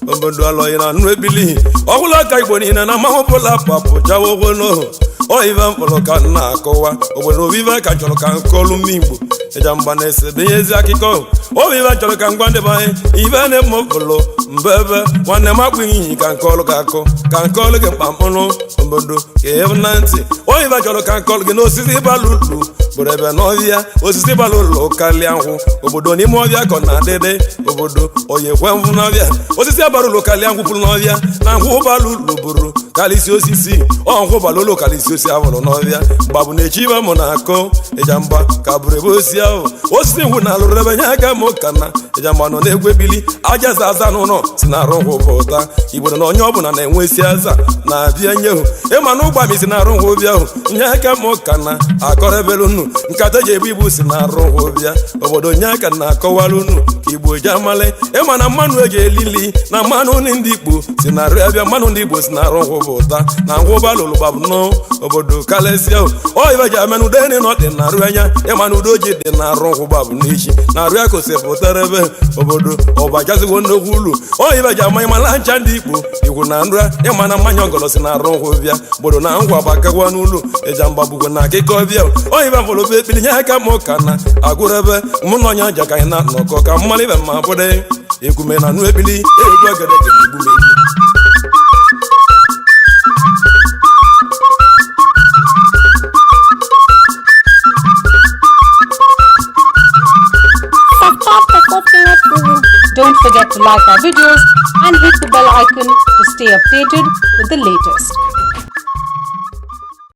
Obodo alọghị na nnu ebili ọgwụla ka igbo niile na mmanwụ bụla papụ jawo ogologo oive mkpụrụ ka m na-akọwa obodo obive ka chọrọ ka nkọlu m igbo ịja mgba na-esebe ihe ezi akụkọ obive chọrọ ka ngwa ndebe anyị ive na-eme ụlọ mbebe nwanne m akpụ iyi ka nkọlụ gị akụ ka nkọlụ gị mkpamkpụrụ obodo ka ihe na ntị oive chọrọ ka nkọlụ gị n'osisi bara ulu bụrụ ebe n'ọhịa osisi bara ụlọ karịa nkwụ obodo n'ime ọhịa ka ọ na-adịdị obodo oyi ekwe mfụ n'ọhịa osisi abara ụlọ karịa nkwụ pụrụ n'ọhịa na nkwụ bara ụlọ bụrụ karịsị osisi ọ nkwụ bara ụlọ karịsị osisi ahụrụ n'ọhịa mgbabụ na-echi ibe mụ na-akụ ịja mgba ka bụrụ ebe osisi ahụ osisi nkwụ na-alụrụ ebe nye aka m ka na ịja mgba nọ na-egwu ebili aja za aza n'ụlọ si na arụ nkwụ pụta igbo na onye ọbụla na-enwe isi aza na-abịa nyehu ịma na ụgba si na arụ nkwụ bịa ahụ nye aka m ka na akọrọ ebere unu nkata eji ebu ibu si na arụ nkwụ bịa obodo nye aka na-akọwara unu ka igbo ji amalị ịma na mmanụ eji elili na mmanụ ndị igbo si na arụ abịa mmanụ ndị igbo si na arụ nkwụ pụta na nkwụ balụlụ babụnụ obodo kalesịa o ibe ji amenụ udeni na ọ dị na arụ anya ịma na udo ji dị na arụ nkwụ babụ n'echi na arụ ya kosipụtara ebe obodo ọbajazigbo nnukwu ulu o ibe ji ama ịmala ncha ndị igbo igwu na nra ịma na mmanya ọgọlọ si na arụ nkwụ bịa obodo na ngwa gbakagwa n'ụlọ ịja mgbagbugwe na akịkọ bịa o ibe mfụrụ ofe ekpili nye aka m ka na agụrụ ebe mụ na ọnya nja ka anyị na-anọkọ ka mmalụ ibe ma bụde ekwume na nụ ekpili egwu egedege na egbu m egbu. Subscribe to Safety TV. Don't forget to like our videos and hit the bell icon to stay updated with the latest.